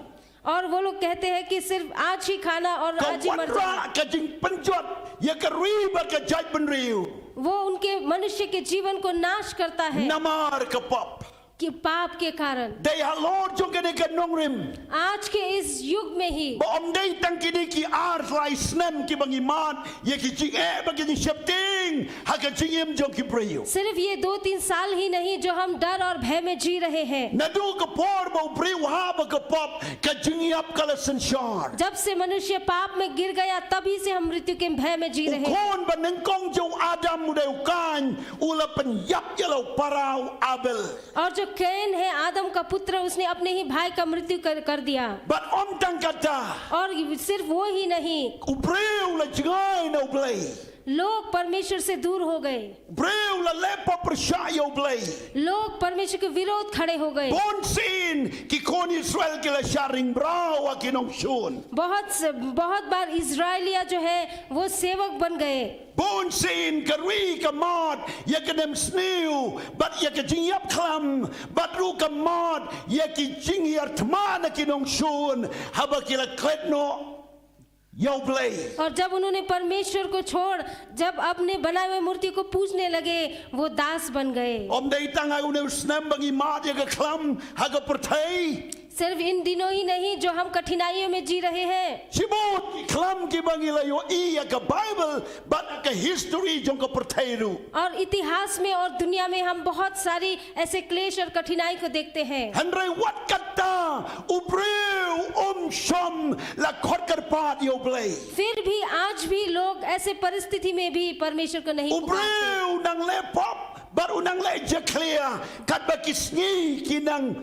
और वो लोग कहते हैं कि सिर्फ आज ही खाना और आज ही मर जाना। Ka wanrah ka jingpynjot ïa ka ri bad ka jaitbynriew, वो उनके मनुष्य के जीवन को नाश करता है। Namar ka pop, कि पाप के कारण। Dei halor jong kane ka nongrim, आज के इस युग में ही, ba ym dei tang kine ki ar lai snem kiba ngi mad ïa ki jingeh bad ki jingsheptieng ha ka jingim jong ki briew, सिर्फ ये दो तीन साल ही नहीं जो हम डर और भय में जी रहे हैं। Naduh ka por ba u briew u hap ha ka pop, ka jingïap ka la synshar। जब से मनुष्य पाप में गिर गया, तभी से हम मृत्यु के भय में जी रहे हैं। U khun ba nyngkong jong u Adam, u dei u Kain, u la pynïap ïa la u para u Abel। और जो कैन है, आदम का पुत्र, उसने अपने ही भाई का मृत्यु कर, कर दिया। Bad ym tang kata, और सिर्फ वो ही नहीं, u briew u la jngai na U Blei। लोग परमेश्वर से दूर हो गए। U briew u la leh pop pyrshah ïa U Blei। लोग परमेश्वर के विरोध खड़े हो गए। Bun sien ki khun Israel ki la shah ring bra ha ki nongshun। बहुत स-, बहुत बार इजरायलिया जो है, वो सेवक बन गए। Bun sien ka ri ka mad ïa ka nemsniew bad ïa ka jingïap khlam, bad ruh ka mad ïa ki jingïarthma na ki nongshun haba ki la klet noh ïa U Blei। और जब उन्होंने परमेश्वर को छोड़, जब अपने बनाए हुए मूर्ति को पूजने लगे, वो दास बन गए। Ym dei tang ha une u snem ba ngi mad ïa ka khlam ha ka pyrthei, सिर्फ इन दिनों ही नहीं जो हम कठिनाइयों में जी रहे हैं। Shibun ki khlam kiba ngi la ïohi ha ka Baibl bad ha ka history jong ka pyrthei ruh। और इतिहास में और दुनिया में हम बहुत सारी ऐसे क्लेश और कठिनाई को देखते हैं। Hynrei wat kata u briew um shym la khot kyrpad ïa U Blei। फिर भी आज भी लोग ऐसे परिस्थिति में भी परमेश्वर को नहीं पुकारते। U briew u nang leh pop bad u nang leh jakhlia katba ki sngi ki nang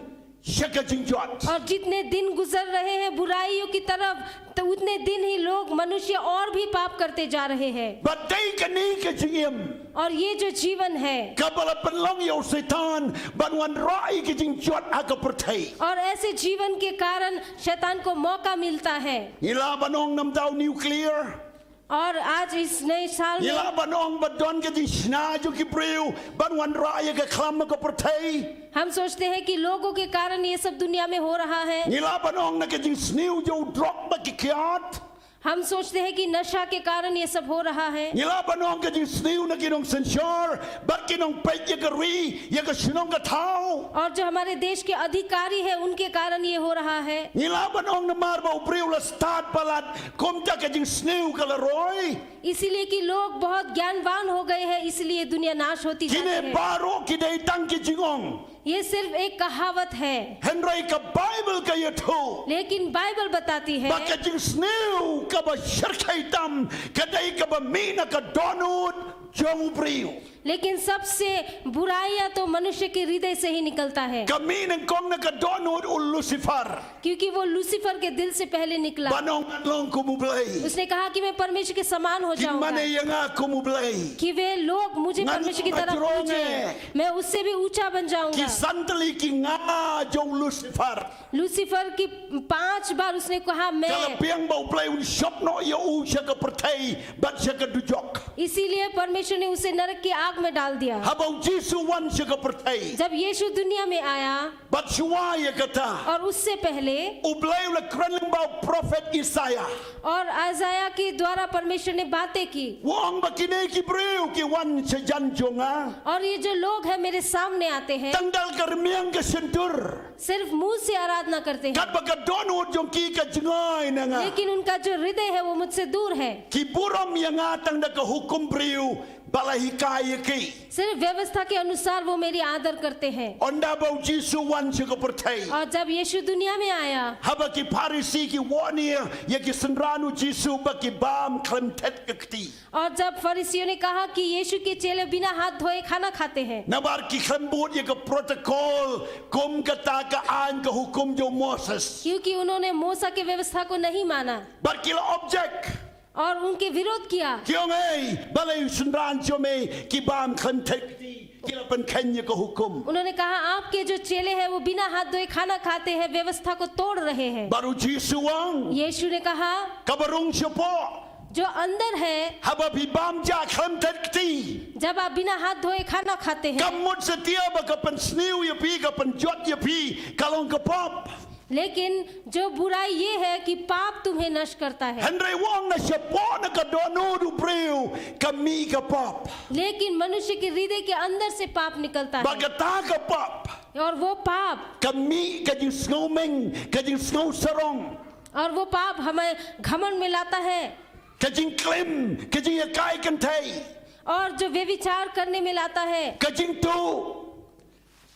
sha ka jingjot. और जितने दिन गुजर रहे हैं बुराइयों की तरफ, तो उतने दिन ही लोग, मनुष्य और भी पाप करते जा रहे हैं। Bad dei kane ka jingim और ये जो जीवन है, kaba la pynlong ïa u Soitan ban wanrah ïa ka jingjot ha ka pyrthei. और ऐसे जीवन के कारण शैतान को मौका मिलता है। Ngi lah ban ong namar u nuclear. और आज इस नए साल Ngi में lah ban ong ba don ka jingshna jong ki briew ban wanrah ïa ka khlam ha ka pyrthei. हम सोचते हैं कि लोगों के कारण ये सब दुनिया में हो रहा है। Ngi lah ban ong na ka jingsniew jong u drok bad ki kiad. हम सोचते हैं कि नशा के कारण ये सब हो रहा है। Ngi lah ban ong ka jingsniew na ki nongsynshar bad ki nongpeit ïa ka ri, ïa ka shnong ka thaw. और जो हमारे देश के अधिकारी हैं, उनके कारण ये हो रहा है। Ngi lah ban ong namar ba u briew la stad palat kumta ka jingsniew ka la roi. इसीलिए कि लोग बहुत ज्ञानवान हो गए हैं, इसलिए दुनिया नाश होती जाती Kine है। baroh ki dei tang ki jingong. ये सिर्फ एक कहावत है, Hynrei ka Baibl ka ïathuh लेकिन बाइबल बताती है ba ka jingsniew kaba shyrkhei tam ka dei kaba mih na ka dohnud jong u briew. लेकिन सबसे बुराइयां तो मनुष्य के हृदय से ही निकलता है, Ka mih nyngkong na ka dohnud u Lucifer. क्योंकि वो लूसीफर के दिल से पहले निकला। Ban ong ngan long kum u Blei. उसने कहा कि मैं परमेश्वर के समान हो Kin जाऊंगा, mane ïa nga kum u Blei. कि वे लोग मुझे Ngan परमेश्वर की ïa तरह jrong पूजें, eh. मैं उससे भी ऊंचा बन Ki जाऊंगा। san tylli ki nga jong u Lucifer. Lucifer की पांच बार उसने कहा, Ka la मैं। biang ba u Blei un shop noh ïa u sha ka pyrthei bad sha ka dujok. इसीलिए परमेश्वर ने उसे नरक की आग में डाल दिया। Haba u Jisu wan sha ka pyrthei. जब यीशु दुनिया में आया Bad shuwa ïa kata, और उससे पहले u Blei u la kren lyngba u prophet Isaiah. और अयसायाह के द्वारा परमेश्वर ने बातें की। U ong ba kine ki briew ki wan sha jan jong nga. और ये जो लोग हैं मेरे सामने आते हैं, Tang da la ka rmiang ka shyntur. सिर्फ मुंह से आराधना करते हैं, Katba ka dohnud jong ki ka jngai na nga. लेकिन उनका जो हृदय है वो मुझसे दूर है। Ki burom ïa nga tang da ka hukum briew ba la hikai ïa ki. सिर्फ व्यवस्था के अनुसार वो मेरी आदर करते हैं। Ynda ba u Jisu wan sha ka pyrthei. और जब यीशु दुनिया में आया, Haba ki Pharisi ki wan ïa ki synran u Jisu ba ki bam khlem thet ka kti. और जब फरीसियों ने कहा कि यीशु के चेले बिना हाथ धोए खाना खाते हैं, Namar ki khlem bud ïa ka protocol kum kata ka aiñ ka hukum jong u Moses. क्योंकि उन्होंने मूसा की व्यवस्था को नहीं माना Bad ki la object. और उनके विरोध किया। Ki ong ei, balei u synran jong me ki bam khlem thet kti, ki la pynkheiñ ïa ka hukum. उन्होंने कहा, आपके जो चेले हैं वो बिना हाथ धोए खाना खाते हैं, व्यवस्था को तोड़ रहे हैं। Bad u Jisu u ong, यीशु ने कहा, kaba rung shapoh, जो अंदर है, haba phi bam ja khlem thet kti, जब आप बिना हाथ धोए खाना खाते हैं, kam mut satia ba ka pynsniew ïa phi, ka pynjot ïa phi ka long ka pop. लेकिन जो बुराई ये है कि पाप तुम्हें नष्ट करता है। Hynrei u ong na shapoh na ka dohnud u briew ka mih ka pop. लेकिन मनुष्य के हृदय के अंदर से पाप निकलता Ba है, kata ka pop और वो पाप, ka mih ka jingsngew meng, ka jingsngew sarong, और वो पाप हमें घमंड में लाता है, ka jingklim, ka jingïakai kynthei, और जो व्यभिचार करने में लाता है, ka jingtuh,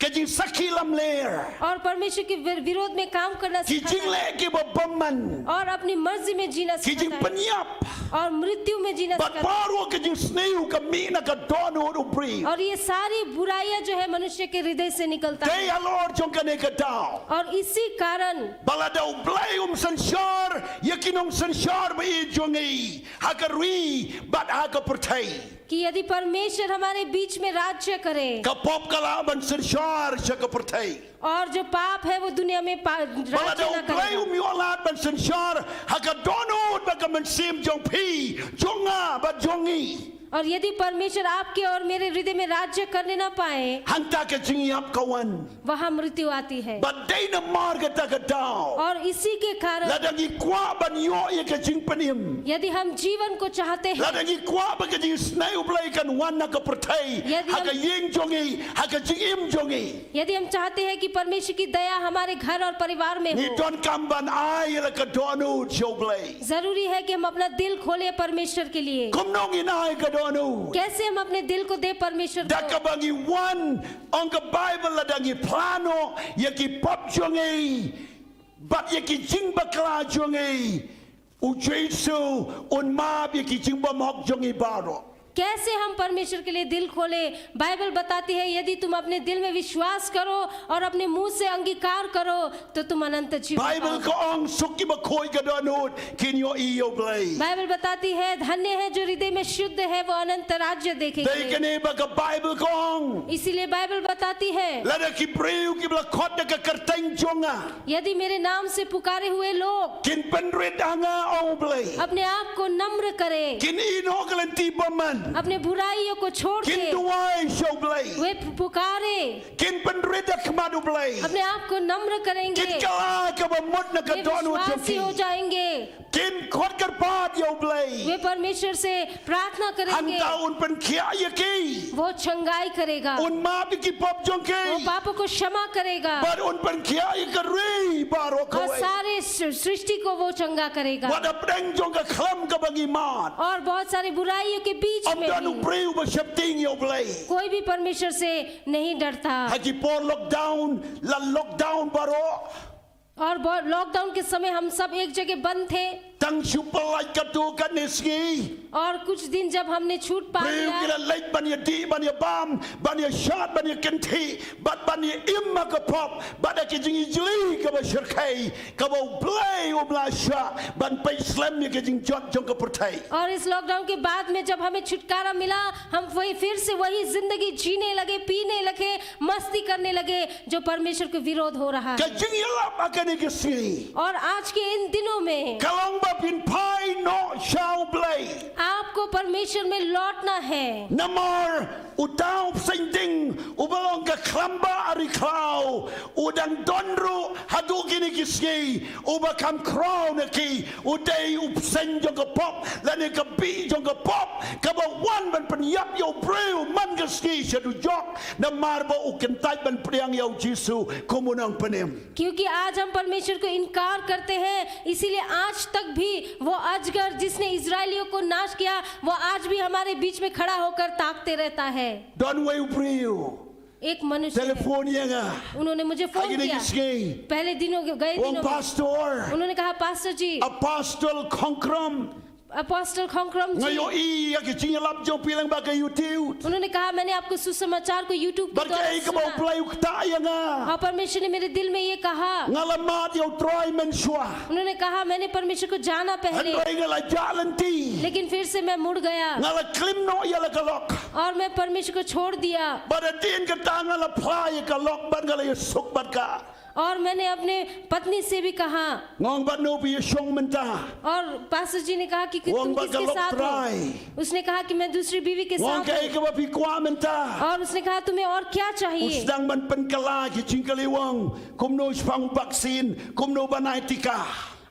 ka jingsakhi lamler, और परमेश्वर के विर-, विरोध में काम करना ki सिखाता है, jingleh kiba bymman, और अपनी मर्जी में जीना ki सिखाता है, jingpynïap. और मृत्यु में जीना Bad सिखाता है। baroh ka jingsniew ka mih na ka dohnud u briew. और ये सारी बुराइयां जो है मनुष्य के हृदय से निकलता Te है। halor jong kane ka daw, और इसी कारण ba lada u Blei um synshar ïa ki nongsynshar ba ïeit jong ngi ha ka ri bad ha ka pyrthei, कि यदि परमेश्वर हमारे बीच में राज्य करे, ka pop ka lah ban synshar sha ka pyrthei. और जो पाप है वो दुनिया में पा-, Ba lada राज्य u ना Blei करे, um ïoh lad ban synshar ha ka dohnud bad ka mynsiem jong phi, jong nga bad jong ngi, और यदि परमेश्वर आपके और मेरे हृदय में राज्य करने ना पाए, hangta ka jingïap ka wan. वहाँ मृत्यु आती है। Bad dei namar kata ka daw, और इसी के कारण lada ngi kwah ban ïoh ïa ka jingpynim, यदि हम जीवन को चाहते हैं, lada ngi kwah ba ka jingsnei u Blei kan wan ha ka pyrthei, यदि ha हम ka ïing jong ngi, ha ka jingim jong ngi, यदि हम चाहते हैं कि परमेश्वर की दया हमारे घर और परिवार में ngi हो, donkam ban ai ïa la ka dohnud sha u Blei. जरूरी है कि हम अपना दिल खोलें परमेश्वर के लिए। Kumno ngin ai ka dohnud? कैसे हम अपने दिल को दे परमेश्वर Da को? kaba ngi wan, ong ka Baibl, lada ngi phla noh ïa ki pop jong ngi bad ïa ki jingbakla jong ngi, u Jisu un map ïa ki jingbymhok jong ngi baroh. कैसे हम परमेश्वर के लिए दिल खोलें? बाइबल बताती है, यदि तुम अपने दिल में विश्वास करो और अपने मुंह से अंगीकार करो, तो तुम अनंत जीवन Bible पाओगे। Ka ong suk kiba khuid ka dohnud kin ïohi ïa U Blei. Bible बताती है, धन्य है जो हृदय में शुद्ध है, वो अनंत राज्य देखेंगे। Dei kane ba ka Bible ka ong. इसीलिए बाइबल बताती है, lada ki briew kiba la khot da ka kyrteng jong nga. यदि मेरे नाम से पुकारे हुए लोग kin pynrit ha nga, ong U Blei. अपने आप को नम्र करें। Kin ïehnoh ka lynti bymman. अपने बुराइयों को छोड़ kin के दुआएं sha U Blei. वे पु- पुकारें। Kin pynrit ha khmat U Blei. अपने आप को नम्र करेंगे। Kin kylla kaba mut na ka वे dohnud jong विश्वासी हो ki. जाएंगे। Kin khot kyrpad ïa U Blei. वे परमेश्वर से प्रार्थना करेंगे। Hangta un pynkhiah ïa ki. वो चंगाई करेगा। Un map ïa ki pop jong वो ki. पापों को क्षमा करेगा। Bad un pynkhiah ïa ka ri baroh और kawei. सारे सृ- सृष्टि को वो चंगा करेगा। Wat hapdeng jong ka khlam kaba ngi mad. और बहुत सारे बुराइयों के बीच में Ym don u भी briew ba sheptieng ïa U Blei. कोई भी परमेश्वर से नहीं डरता। Ha ki por lockdown, la lockdown baroh. और बहुत लॉकडाउन के समय हम सब एक जगह बंद थे। Tang shu pyllait katto katne sngi. और कुछ दिन जब हमने छूट पा Briew ki लिया, la leit ban ïadih, ban ïabam, ban ïashad, ban ïakynthih, bad ban ïaim ha ka pop, bad ha ka jingijli kaba shyrkhei, kaba U Blei um lah shah ban peit slem ïa ka jingjot jong ka pyrthei. और इस लॉकडाउन के बाद में जब हमें छुटकारा मिला, हम वही, फिर से वही जिंदगी जीने लगे, पीने लगे, मस्ती करने लगे, जो परमेश्वर के विरोध हो रहा Ka है। Jingïalap ha kane ka sngi. और आज के इन दिनों में Ka long ba phin phai noh sha U Blei. आपको परमेश्वर में लौटना है। Namar uta u bseiñ ding uba long ka khlambah ri khlaw u dang don ruh haduh kine ki sngi, uba kham khraw na ki u dei u bseiñ jong ka pop lane ka bih jong ka pop kaba wan ban pynïap ïa u briew man ka sngi sha dujok. Namar ba u kyntait ban pdiang ïa U Jisu kum u nongpynim. क्योंकि आज हम परमेश्वर को इनकार करते हैं, इसीलिए आज तक भी वो अजगर जिसने इजरायलियों को नाश किया, वो आज भी हमारे बीच में खड़ा होकर ताकते रहता है। Don uwei u briew. एक मनुष्य है। Telephone ïa nga. उन्होंने मुझे फोन किया। Ha kine ki sngi. पहले दिनों के, गए दिनों में। Pastor. उन्होंने कहा, पास्टर जी। Apostle Khongkrom. Apostle Khongkrom जी। Nga ïohi ïa ki jingïalap jong phi lyngba ka YouTube. उन्होंने कहा, मैंने आपको सुसमाचार को YouTube के द्वारा सुना। Bad kaei kaba U Blei u ktah ïa nga. और परमेश्वर ने मेरे दिल में ये कहा। Nga la mad ïa U Trai mynshuwa. उन्होंने कहा, मैंने परमेश्वर को जाना पहले। Hynrei nga la jah lynti. लेकिन फिर से मैं मुड़ गया। Nga la klim noh ïa la ka lok. और मैं परमेश्वर को छोड़ दिया। Bad hadien kata nga la phla ïa ka lok bad nga la ïasuk bad ka. और मैंने अपने पत्नी से भी कहा। Nga ong, bad no phi ïashong mynta? और पास्टर जी ने कहा कि, कि तुम किसके साथ हो? Nga ong, bad ka lok trai. उसने कहा कि मैं दूसरी बीवी के साथ हूँ। Nga ong, kaei kaba phi kwah mynta? और उसने कहा, तुम्हें और क्या चाहिए? U sdang ban pynkylla ki jingkylli, u ong, kumno shaphang u vaccine, kumno ban ai tika.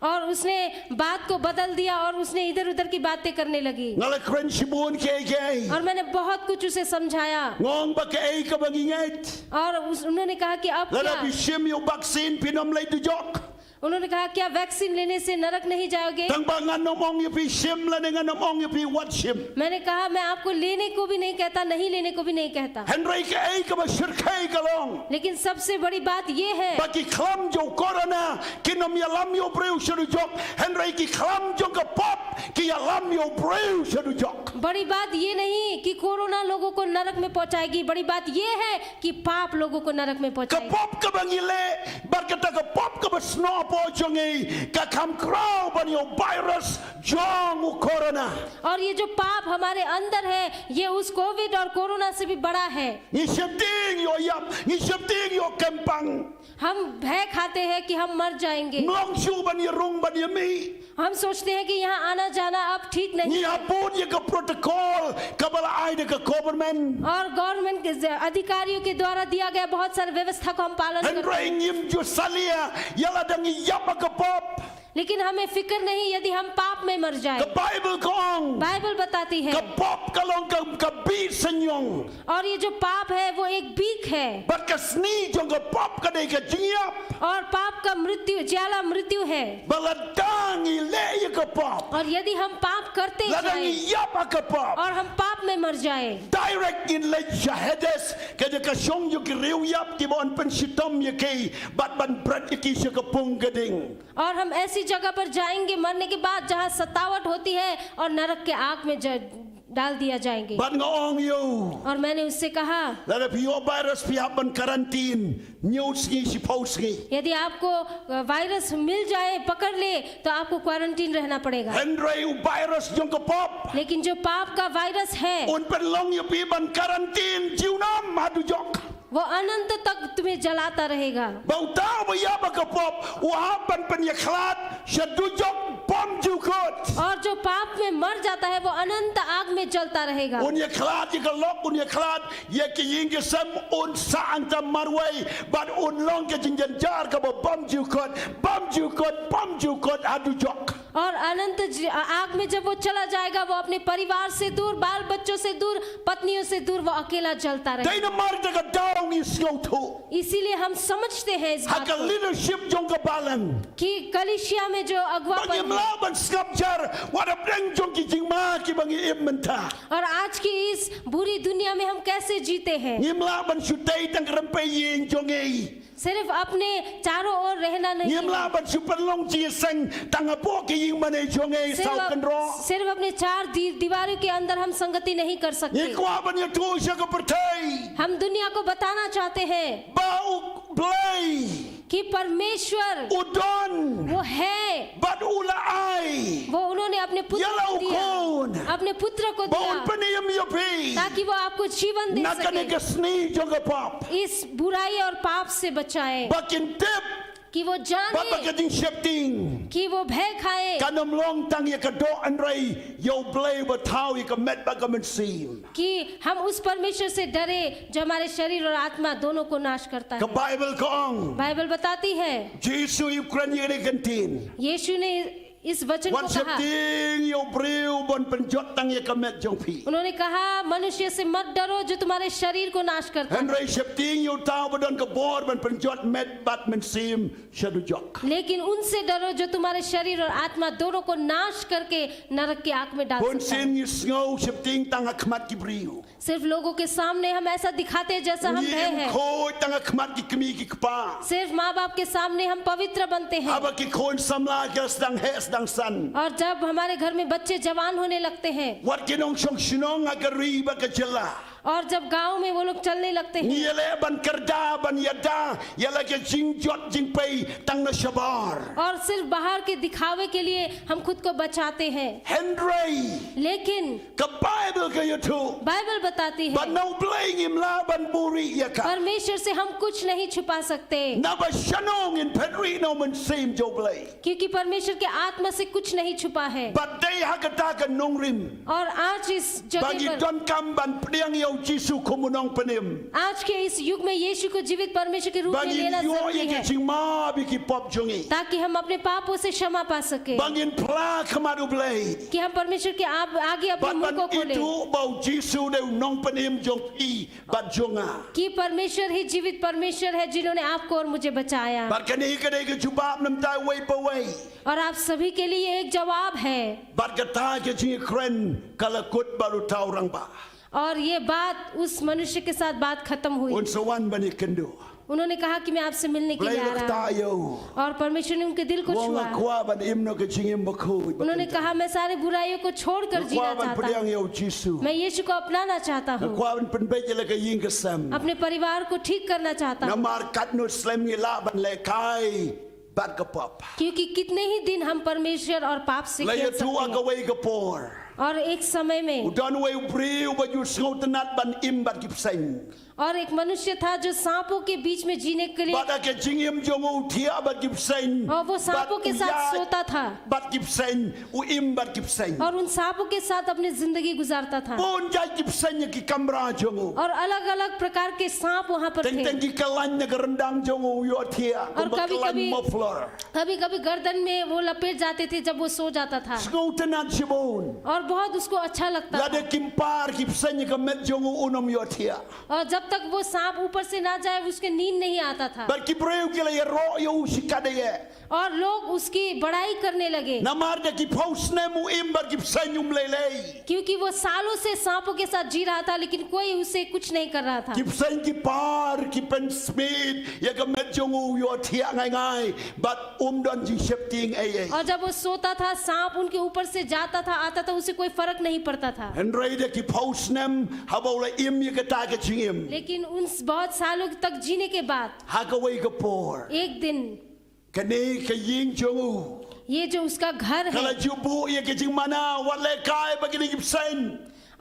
और उसने बात को बदल दिया और उसने इधर उधर की बातें करने लगी। Nga la kren shibun kiei kiei. और मैंने बहुत कुछ उसे समझाया। Nga ong, ba kaei kaba ngi ngeit. और उस, उन्होंने कहा कि अब lada क्या? Phi shim ïa u vaccine phin ym leit dujok. उन्होंने कहा, क्या वैक्सीन लेने से नरक नहीं जाओगे? Tang ba ngan ym ong ïa phi shim lane ngan ym ong ïa phi wat shim. मैंने कहा, मैं आपको लेने को भी नहीं कहता, नहीं लेने को भी नहीं कहता। Hynrei kaei kaba shyrkhei ka long. लेकिन सबसे बड़ी बात ये है। Ba ki khlam jong u corona kin ym ïalam ïa u briew sha dujok. Hynrei ki khlam jong ka pop ki ïalam ïa u briew sha dujok. बड़ी बात ये नहीं कि कोरोना लोगों को नरक में पहुंचाएगी, बड़ी बात ये है कि पाप लोगों को नरक में पहुंचाएगी। Ka pop kaba ngi leh, bad kata ka pop kaba snoh hapoh jong ngi, ka kham khraw ban ïa u virus jong u corona. और ये जो पाप हमारे अंदर है, ये उस कोविड और कोरोना से भी बड़ा है। Ngi sheptieng ïa u ïap, ngi sheptieng ïa u kynpang. हम भय खाते हैं कि हम मर जाएंगे। Ym long shuh ban ïarung ban ïamih. हम सोचते हैं कि यहाँ आना जाना अब ठीक नहीं है। Ngi hap bud ïa ka protocol kaba la ai da ka government. और गवर्नमेंट के ज-, अधिकारियों के द्वारा दिया गया बहुत सारे व्यवस्था को हम पालन करते हैं। Hynrei ngim ju salia ïa lada ngi ïap ha ka pop. लेकिन हमें फिक्र नहीं यदि हम पाप में मर जाए। Ka Baibl ka ong. Bible बताती है। Ka pop ka long ka, ka bih synñiong. और ये जो पाप है वो एक बीख है। Bad ka sni jong ka pop ka dei ka jingïap. और पाप का मृत्यु, ज्याला मृत्यु है। Bad lada ngi leh ïa ka pop. और यदि हम पाप करते जाएं, lada ngi ïap ha ka pop, और हम पाप में मर जाएं, direct ngin leit sha Hades, ka jaka shong jong ki riew ïap kiba yn pynshitom ïa ki bad ban bret ïa ki sha ka pung ka ding. और हम ऐसी जगह पर जाएंगे मरने के बाद जहाँ सतावट होती है और नरक के आग में ज-, डाल दिया जाएंगे। Bad nga ong ïa u, और मैंने उससे कहा, lada phi ïoh virus phi hap ban quarantine hynñiew sngi, shiphew sngi. यदि आपको, अ, वायरस मिल जाए, पकड़ ले, तो आपको क्वारंटीन रहना पड़ेगा। Hynrei u virus jong ka pop, लेकिन जो पाप का वायरस है, un pynlong ïa phi ban quarantine junom haduh jok. वो अनंत तक तुम्हें जलाता रहेगा। Ba uta uba ïap ha ka pop u hap ban pynïakhlad sha dujok bymjukut. और जो पाप में मर जाता है, वो अनंत आग में जलता रहेगा। Un ïakhlad ïa ka lok, un ïakhlad ïa ki ïing ki sem, un sah hangta marwei, bad un long ka jingjynjar kaba bymjukut, bymjukut, bymjukut haduh jok. और अनंत ज-, आ-, आग में जब वो चला जाएगा, वो अपने परिवार से दूर, बाल बच्चों से दूर, पत्नियों से दूर, वो अकेला जलता रहेगा। Dei namar kata ka daw ngi sngewthuh, इसीलिए हम समझते हैं इस ha बात ka को, leadership jong ka balang, कि कलीसिया में जो अगुवापन ba ngim है, lah ban sngap jar wat hapdeng jong ki jingma kiba ngi im mynta. और आज की इस बुरी दुनिया में हम कैसे जीते हैं? Ngim lah ban shu tei tang ka rympei ïing jong ngi. सिर्फ अपने चारों ओर रहना नहीं। Ngim lah ban shu pynlong jingïaseng tang hapoh ki ïing mane jong ngi, siawkynroh. सिर्फ अपने चार दी-, दीवारों के अंदर हम संगति नहीं कर सकते। Ngi kwah ban ïathuh sha ka pyrthei, हम दुनिया को बताना चाहते हैं, ba U Blei, कि परमेश्वर, u don, वो है, bad u la ai, वो उन्होंने अपने पुत्र, ïa la, को दिया, u khun, अपने पुत्र को, ba un, दिया, pynim ïa phi, ताकि वो आपको जीवन दे, na, सके, kane ka sngi jong ka pop, इस बुराई और पाप से बचाए, ba kin tip, कि वो जाने, bad ba ka jingsheptieng, कि वो भय खाए, kan ym long tang ïa ka doh, hynrei ïa U Blei uba thaw ïa ka met bad ka mynsiem, कि हम उस परमेश्वर से डरे जो हमारे शरीर और आत्मा दोनों को नाश करता है। Ka Baibl ka ong, Bible बताती है, Jisu u kren ïa kane ka ktien, यीशु ने इस वचन को कहा, wat sheptieng ïa u briew ban pynjot tang ïa ka met jong phi. उन्होंने कहा, मनुष्य से मत डरो जो तुम्हारे शरीर को नाश करता है, hynrei sheptieng ïa uta uba don ka bor ban pynjot met bad mynsiem sha dujok, लेकिन उनसे डरो जो तुम्हारे शरीर और आत्मा दोनों को नाश करके नरक की आग में डाल सकता है। Bunsien ngi sngew sheptieng tang ha khmat ki briew. सिर्फ लोगों के सामने हम ऐसा दिखाते हैं जैसा हम भय है। Ngim khuid tang ha khmat ki kmie ki kpa. सिर्फ माँ बाप के सामने हम पवित्र बनते हैं। Haba ki khun samla ki la sdang heh sdang san, और जब हमारे घर में बच्चे जवान होने लगते हैं, wat ki nongshong shnong ha ka ri bad ka jylla, और जब गांव में वो लोग चलने लगते हैं, ngi ïaleh ban kyrda ban ïada ïa la ka jingjot jingpei tang na shabar, और सिर्फ बाहर के दिखावे के लिए हम खुद को बचाते हैं। Hynrei, लेकिन, ka Baibl ka ïathuh, Bible बताती है, ba na U Blei ngim lah ban buhrieh ïa ka, परमेश्वर से हम कुछ नहीं छुपा सकते, naba shano ngin pynrieh na U Mynsiem jong U Blei, क्योंकि परमेश्वर के आत्मा से कुछ नहीं छुपा है। Bad dei ha kata ka nongrim, और आज इस, ba, जगह, ngi, पर, donkam ban pdiang ïa U Jisu kum u Nongpynim, आज के इस युग में यीशु को जीवित परमेश्वर के रूप, ba, में, ngi, लेना, ïoh, जरूरी, ïa ki, है, jingma bad ki pop jong ngi, ताकि हम अपने पापों से क्षमा पा सके, ba ngin phla khmat U Blei, कि हम परमेश्वर के आब-, आगे अपने, bad, मुंह, ban, को खोले, ithuh ba U Jisu dei u Nongpynim jong phi bad jong nga, कि परमेश्वर ही जीवित परमेश्वर है जिन्होंने आपको और मुझे बचाया। Bad kane ka dei ka jubab na bynta uwei pa uwei, और आप सभी के लिए एक जवाब है। Bad kata ka jingkren ka la kut bad uta u rangbah, और ये बात उस मनुष्य के साथ बात खत्म हुई। Un sa wan ban ïakynduh. उन्होंने कहा कि मैं आपसे मिलने के लिए आ रहा हूँ। Blei u la ktah ïa u. और परमेश्वर ने उनके दिल को छुआ। Nga kwah ban im noh ka jingim bakhuid. उन्होंने कहा, मैं सारे बुराइयों को छोड़कर जीना चाहता हूँ। Nga kwah ban pdiang ïa U Jisu. मैं यीशु को अपनाना चाहता हूँ। Nga kwah ban pynbeit ïa la ka ïing ka sem. अपने परिवार को ठीक करना चाहता हूँ। Namar katno slem ngi lah ban lehkai bad ka pop. क्योंकि कितने ही दिन हम परमेश्वर और पाप से खेल सकते हैं। La ïathuh ha kawei ka por, और एक समय में, u don uwei u briew uba ju sngewtynnad ban im bad ki bseiñ. और एक मनुष्य था जो सांपों के बीच में जीने के लिए, bad ha ka jingim jong u u thiah bad ki bseiñ, और वो सांपों के साथ सोता था। Bad u ïaid bad ki bseiñ, u im bad ki bseiñ. और उन सांपों के साथ अपनी जिंदगी गुजारता था। Bun jait ki bseiñ ha ki kamra jong u. और अलग-अलग प्रकार के सांप वहाँ पर थे। Teng teng ki kyllaiñ na ka ryndang jong u u ïohthiah, और kumba kaba kyllaiñ muffler. कभी-कभी गर्दन में वो लपेट जाते थे जब वो सो जाता था। Sngewtynnad shibun. और बहुत उसको अच्छा लगता था। Lada kim par ki bseiñ ha ka met jong u, un ym ïohthiah. और जब तक वो सांप ऊपर से ना जाए, उसके नींद नहीं आता था। Bad ki briew ki la ïaroh ïa u shikatdei. और लोग उसकी बड़ाई करने लगे। Namar da ki phew snem u im bad ki bseiñ, um lei lei. क्योंकि वो सालों से सांपों के साथ जी रहा था, लेकिन कोई उसे कुछ नहीं कर रहा था। Ki bseiñ ki par, ki pynsmit ïa ka met jong u, u ïohthiah ngai ngai, bad um don jingsheptieng ei ei. और जब वो सोता था, सांप उनके ऊपर से जाता था, आता था, उसे कोई फर्क नहीं पड़ता था। Hynrei da ki phew snem haba u la im ïa kata ka jingim. लेकिन उन बहुत सालों तक जीने के बाद Ha kawei ka por. एक दिन Kane ka ïing jong u. ये जो उसका घर Ka la है ju buh ïa ka jingmana wat lehkai bad kine ki bseiñ.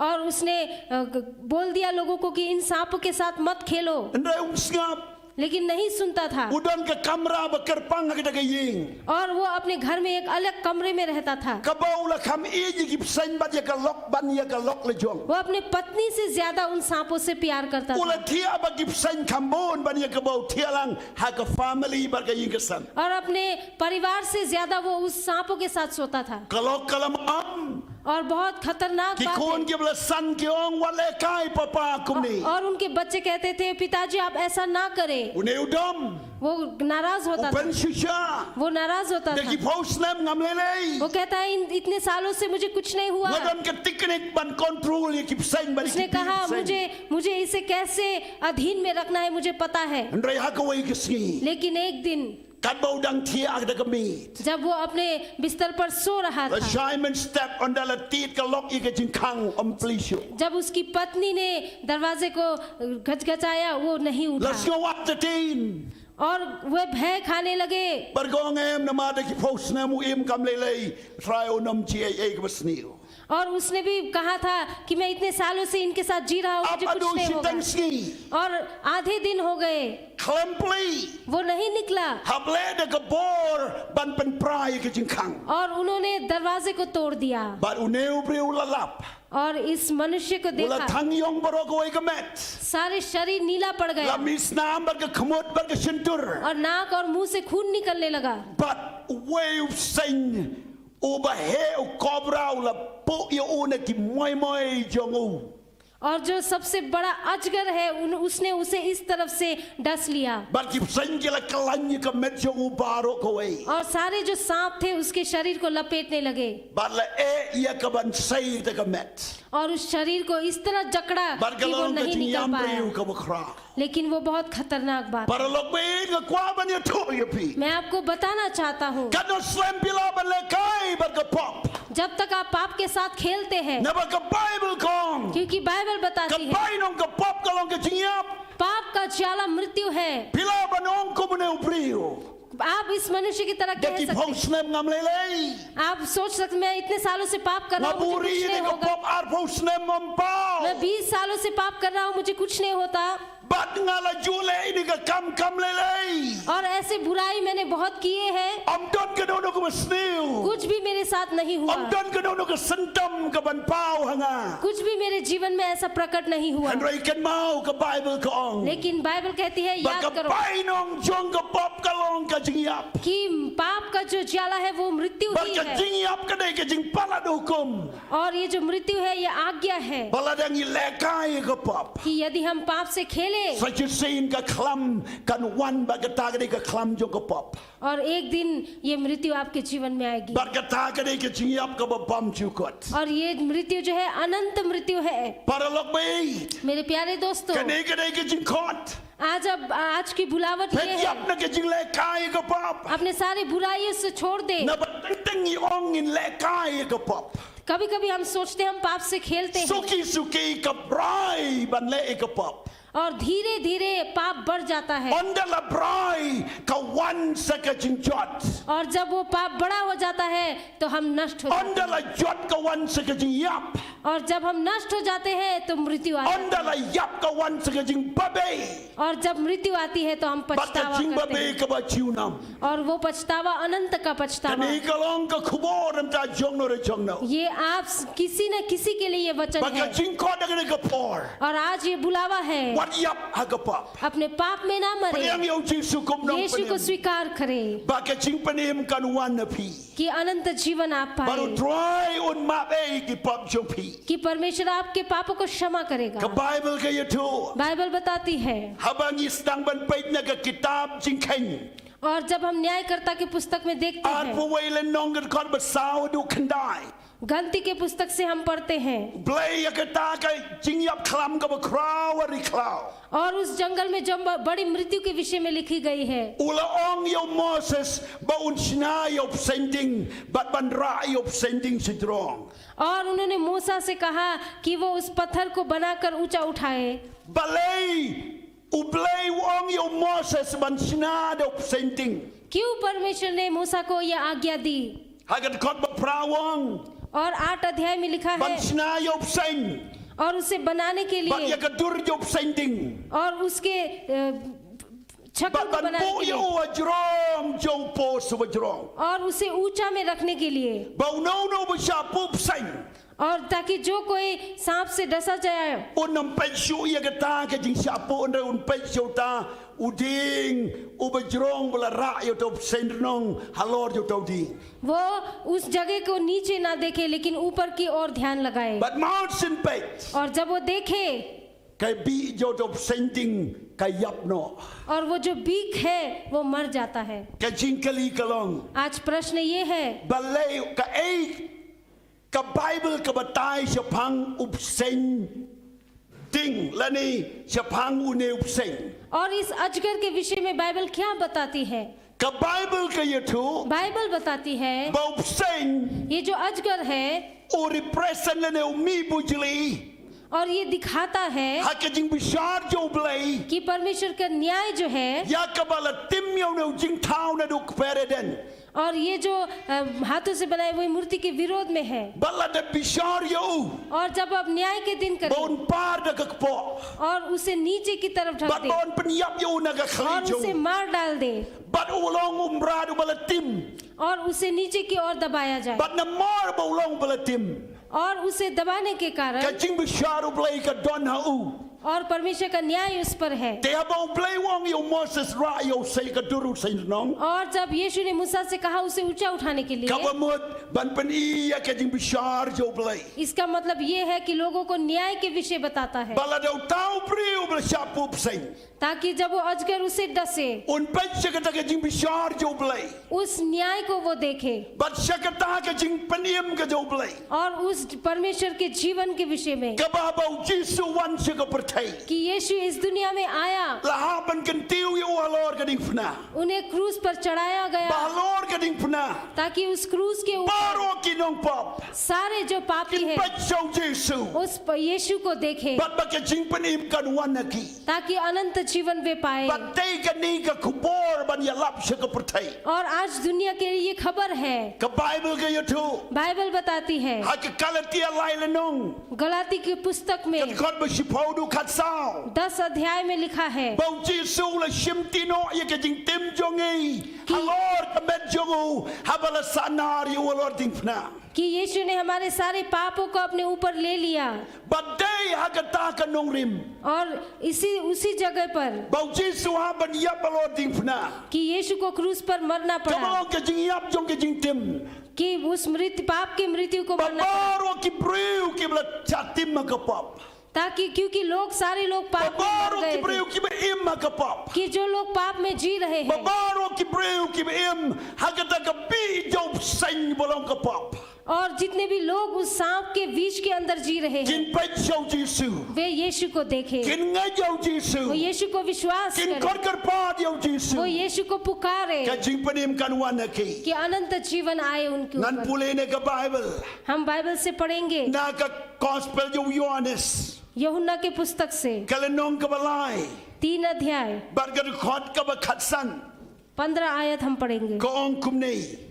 और उसने अ, ग- बोल दिया लोगों को कि इन सांपों के साथ मत खेलो, Hynrei um sngap. लेकिन नहीं सुनता था। U don ka kamra ba kyrpang ha kata ka ïing. और वो अपने घर में एक अलग कमरे में रहता था। Kaba u la kham ïeit ïa ki bseiñ bad ïa ka lok ban ïa ka lok la jong. वो अपने पत्नी से ज्यादा उन सांपों से प्यार करता U la था thiah bad ki bseiñ kham bun ban ïa kaba u thiah lang ha ka family bad ka ïing ka sem. और अपने परिवार से ज्यादा वो उस सांपों के साथ सोता था। Ka lok ka la mam. और बहुत खतरनाक Ki बात khun है। kiba la san ki ong wat lehkai papa kumne. और उनके बच्चे कहते थे, "पिताजी, आप ऐसा ना करें।" Une u dom. वो नाराज U होता था। pynshisha. वो नाराज होता Da ki था। phew snem ngam lei lei. वो कहता है, "इन इतने सालों से मुझे कुछ नहीं हुआ।" Nga don ka technique ban control ïa ki bseiñ bad ïa उसने ki कहा, bseiñ. "मुझे मुझे इसे कैसे अधीन में रखना है, मुझे पता है।" Hynrei ha kawei ka sngi. लेकिन एक दिन Katba u dang thiah ha kata ka miet. जब वो अपने बिस्तर पर सो रहा La था, shai mynstep, ynda la tied ka lok ïa ka jingkhang, ym plie shuh. जब उसकी पत्नी ने दरवाजे को घचघचाया, वो नहीं La उठा sngewbha te tin. और वे भय खाने लगे। Bad ka ong, em, namar da ki phew snem u im kam lei lei. Trai u nym jied ei ei kaba sniew. और उसने भी कहा था कि मैं इतने सालों से इनके साथ जी रहा हूँ, मुझे Ap कुछ haduh नहीं shiteng होगा। sngi. और आधे दिन हो गए, Khlem plie. वो नहीं निकला। Hap leh da ka bor ban pynpra ïa ka jingkhang. और उन्होंने दरवाजे को तोड़ दिया। Bad une u briew u la lap. और इस मनुष्य को U la देखा, thang ïong baroh kawei ka met. सारे शरीर नीला पड़ La गया mih snam bad ka khmut bad ka shyntur. और नाक और मुंह से खून निकलने लगा। Bad uwei u bseiñ uba heh, u cobra, u la puh ïa u na ki moi moi jong u. और जो सबसे बड़ा अजगर है, उन, उसने उसे इस तरफ से डस लिया। Bad ki bseiñ ki la khlaiñ ïa ka met jong u baroh kawei. और सारे जो सांप थे, उसके शरीर को लपेटने लगे Bad la eh ïa ka ban sei da ka met. और उस शरीर को इस तरह जकड़ा Bad ka कि वो long ka नहीं निकल jingïam briew पाया। kaba khraw. लेकिन वो बहुत खतरनाक बात। Paralok baieit, nga kwah ban ïathuh ïa phi. मैं आपको बताना चाहता हूँ, Katno slem phi lah ban lehkai bad ka pop. जब तक आप पाप के साथ खेलते हैं, Naba ka Baibl ka ong. क्योंकि बाइबल Ka बताती है, bainong ka pop ka long ka jingïap. पाप का ज्वाला मृत्यु है। Phi lah ban ong kum une u briew. आप इस मनुष्य की तरह Da कह ki phew सकते snem ngam lei lei. हैं। आप सोच सकते, मैं इतने सालों से पाप कर रहा Nga हूँ, मुझे buri कुछ ïa नहीं ka होगा। pop arphew snem, ym paw. मैं बीस सालों से पाप कर रहा हूँ, मुझे कुछ नहीं होता। Bad nga la ju leh ïa ka kam kam lei lei. और ऐसे बुराई मैंने बहुत किए हैं, Ym don kano kano kaba sniew. कुछ भी मेरे साथ नहीं हुआ। Ym don kano kano ka symptom ka ban paw ha nga. कुछ भी मेरे जीवन में ऐसा प्रकट नहीं हुआ। Hynrei kynmaw, ka Baibl ka ong. लेकिन बाइबल कहती है, Ba याद ka करो bainong jong ka pop ka long ka jingïap. कि पाप का जो ज्वाला है, वो मृत्यु Ba ही ka है। jingïap ka dei ka jingpalat hukum. और ये जो मृत्यु है, ये आज्ञा है Ba lada ngi lehkai ïa ka pop, कि यदि हम पाप से खेलें, sa shisien ka khlam kan wan, bad kata ka dei ka khlam jong ka pop. और एक दिन ये मृत्यु आपके जीवन में आएगी। Bad kata ka dei ka jingïap kaba bymjukut. और ये मृत्यु जो है, अनंत मृत्यु है। Paralok baieit, मेरे प्यारे दोस्तों, kane ka dei ka jingkhot. आज, अब आज की बुलावट ये Peit ïap है, na ka jinglehkai ïa ka pop. अपने सारी बुराइयों से छोड़ दे। Naba teng teng ngi ong ngin lehkai ïa ka pop. कभी कभी हम सोचते हैं, हम पाप से खेलते हैं, Suki suki ka brai ban leh ïa ka pop. और धीरे धीरे पाप बढ़ जाता है। Ynda la brai ka wan sa ka jingjot. और जब वो पाप बड़ा हो जाता है, तो हम नष्ट हो जाते Ynda la jot ka wan sa ka jingïap. हैं। और जब हम नष्ट हो जाते हैं, तो मृत्यु आ जाती Ynda la ïap ka wan sa ka jingbabe. है। और जब मृत्यु आती है, तो हम Bad ka पछतावा करते jingbabe हैं। kaba junom. और वो पछतावा, अनंत का पछतावा। Kane ka long ka khubor na ka bynta jongno re jongno. ये आप स- किसी न किसी के लिए ये वचन Ba ka है। jingkhot ha kane ka por. और आज ये बुलावा है। Wat ïap ha ka pop. अपने पाप में ना Pdiang मरे, ïa u Jisu kum u यीशु को nongpynim. Sweetar करें, Ba ka jingpynim kan wan na phi. कि अनंत जीवन आप Bad u पाए। Trai un map ei ki pop jong phi. कि परमेश्वर आपके पापों को क्षमा Ka करेगा। Baibl ka ïathuh. बाइबल बताती है। Haba ngi sdang ban peit na ka kitab Jingkheiñ. और जब हम न्यायकर्ता की पुस्तक में देखते हैं, Arphew wei lynnong, ka dkhot ba saw haduh khyndai. गणती के पुस्तक से हम पढ़ते हैं। Blei ïa kata ka jingïap khlam kaba khraw ha ri khlaw. और उस जंगल में जो ब- बड़ी मृत्यु के विषय में लिखी गई है। U la ong ïa u Moses ba un shna ïa u bseiñ ding bad ban rah ïa u bseiñ ding shajrong. और उन्होंने मूसा से कहा कि वो उस पत्थर को बनाकर ऊंचा उठाए। Balei u Blei u ong ïa u Moses ban shna da u bseiñ ding? क्यों परमेश्वर ने मूसा को यह आज्ञा दी? Ha ka dkhot ba phra u ong और आठ अध्याय में लिखा ban है, shna ïa u bseiñ और उसे बनाने के bad लिए ïa ka dur jong u bseiñ ding. और उसके अ, छक्र Bad को ban बनाने buh के ïa लिए u hajrong jong u post bajrong. और उसे ऊंचा में रखने के लिए, Ba uno uno uba shah buh bseiñ और ताकि जो कोई सांप से डसा जाए un ym peit shuh ïa kata ka jingshah buh, hynrei un peit shuh uta u dieng uba jrong ba la rah ïa uta u bseiñ rnong halor jong uta u dieng. वो उस जगह को नीचे ना देखे, लेकिन ऊपर की ओर ध्यान लगाए। Bad mar syn peit, और जब वो देखे, ka bih jong uta u bseiñ ding ka ïap noh. और वो जो बीक है, वो मर जाता है। Ka jingkylli ka long, आज प्रश्न ये है, balei, kaei ka Baibl ka batai shaphang u bseiñ ding lane shaphang une u bseiñ? और इस अजगर के विषय में बाइबल क्या बताती है? Ka Baibl ka ïathuh Bible बताती है, ba u bseiñ ये जो अजगर है, u represent lane u mih bujli और ये दिखाता है ha ka jingbishar jong u Blei कि परमेश्वर का न्याय जो है, ïa kaba la tim ïa une u jingthaw naduh kper Eden. और ये जो अ, हाथों से बनाई हुई मूर्ति के विरोध में है। Bad lada bishar ïa u और जब आप न्याय के दिन ba करें un par da ka kpoh, और उसे नीचे की तरफ ढक bad दे ba un pynïap ïa u na ka और khlieh jong उसे u, मार डाल दे bad u long u mrad uba la tim, और उसे नीचे की ओर दबाया जाए bad namar ba u long ba la tim, और उसे दबाने के ka कारण jingbishar u Blei ka don ha u. और परमेश्वर का न्याय उस पर है। Te haba u Blei u ong ïa u Moses, rah ïa u sei ka dur u sei rnong, और जब यीशु ने मूसा से कहा उसे ऊंचा उठाने के लिए, kaba mut ban pyni ïa ka jingbishar jong u Blei. इसका मतलब ये है कि लोगों को न्याय के विषय बताता है, Ba lada uta u briew ba la shah buh bseiñ ताकि जब वो अजगर उसे डसे, un peit sha kata ka jingbishar jong u Blei उस न्याय को वो देखे bad sha kata ka jingpynim ka jong u Blei, और उस परमेश्वर के जीवन के विषय में kaba haba u Jisu u wan sha ka pyrthei, कि यीशु इस दुनिया में आया, la hap ban kyntiew ïa u halor ka diengphna. उन्हें क्रूस पर चढ़ाया Ba गया, halor ka diengphna ताकि उस क्रूस के ऊपर baroh ki nongpop सारे जो पापी kin हैं peit sha u Jisu, उस पर यीशु को देखें bad ba ka jingpynim kan wan ha ki. ताकि अनंत जीवन वे पाए। Bad te kane ka khubor ban ïalap sha ka pyrthei. और आज दुनिया के लिए ये खबर है, Ka Baibl ka ïathuh Bible बताती है। ha ka Galatia lai lynnong, Galati की पुस्तक में ka dkhot ba shiphew haduh khatsaw, दस अध्याय में लिखा है ba u Jisu u la shimti noh ïa ka jingtim jong ngi halor ka met jong u haba la sahnarphna ïa u halor diengphna. कि यीशु ने हमारे सारे पापों को अपने ऊपर ले लिया Bad dei ha kata ka nongrim और इसी उसी जगह पर ba u Jisu u hap ban ïap halor diengphna, कि यीशु को क्रूस पर मरना kaba पड़ा, long ka jingïap jong ka jingtim, कि उस मृत्यु, पाप की मृत्यु को ba मरना पड़ा, baroh ki briew kiba la shah tim ha ka pop, ताकि क्योंकि लोग, सारे लोग ba पाप में मर baroh गए ki थे, briew kiba im ha ka pop, कि जो लोग पाप में जी रहे ba हैं, baroh ki briew kiba im ha kata ka bih jong u bseiñ ba long ka pop, और जितने भी लोग उस सांप के विष के अंदर जी रहे हैं, kin peit sha u Jisu, वे यीशु को देखें, kin ngeit ïa u Jisu, वो यीशु को विश्वास kin करें, khot kyrpad ïa u Jisu, वो यीशु को पुकारे ka jingpynim kan wan ha ki. कि अनंत जीवन आए उनके Ngan ऊपर। pule na ka Baibl, हम बाइबल से पढ़ेंगे na ka Gospel jong u Ïoannis, यूहन्ना के पुस्तक से, ka lynnong kaba lai, तीन अध्याय, bad ka dkhot kaba khatsan, पन्द्रह आयत हम पढ़ेंगे। ka ong kumne.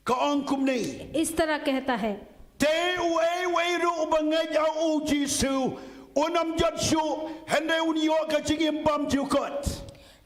Ka ong kumne. इस तरह कहता है, Te uei uei ruh uba ngeit ha u Jisu un ym jot shuh, hynrei un ïoh ka jingim bymjukut.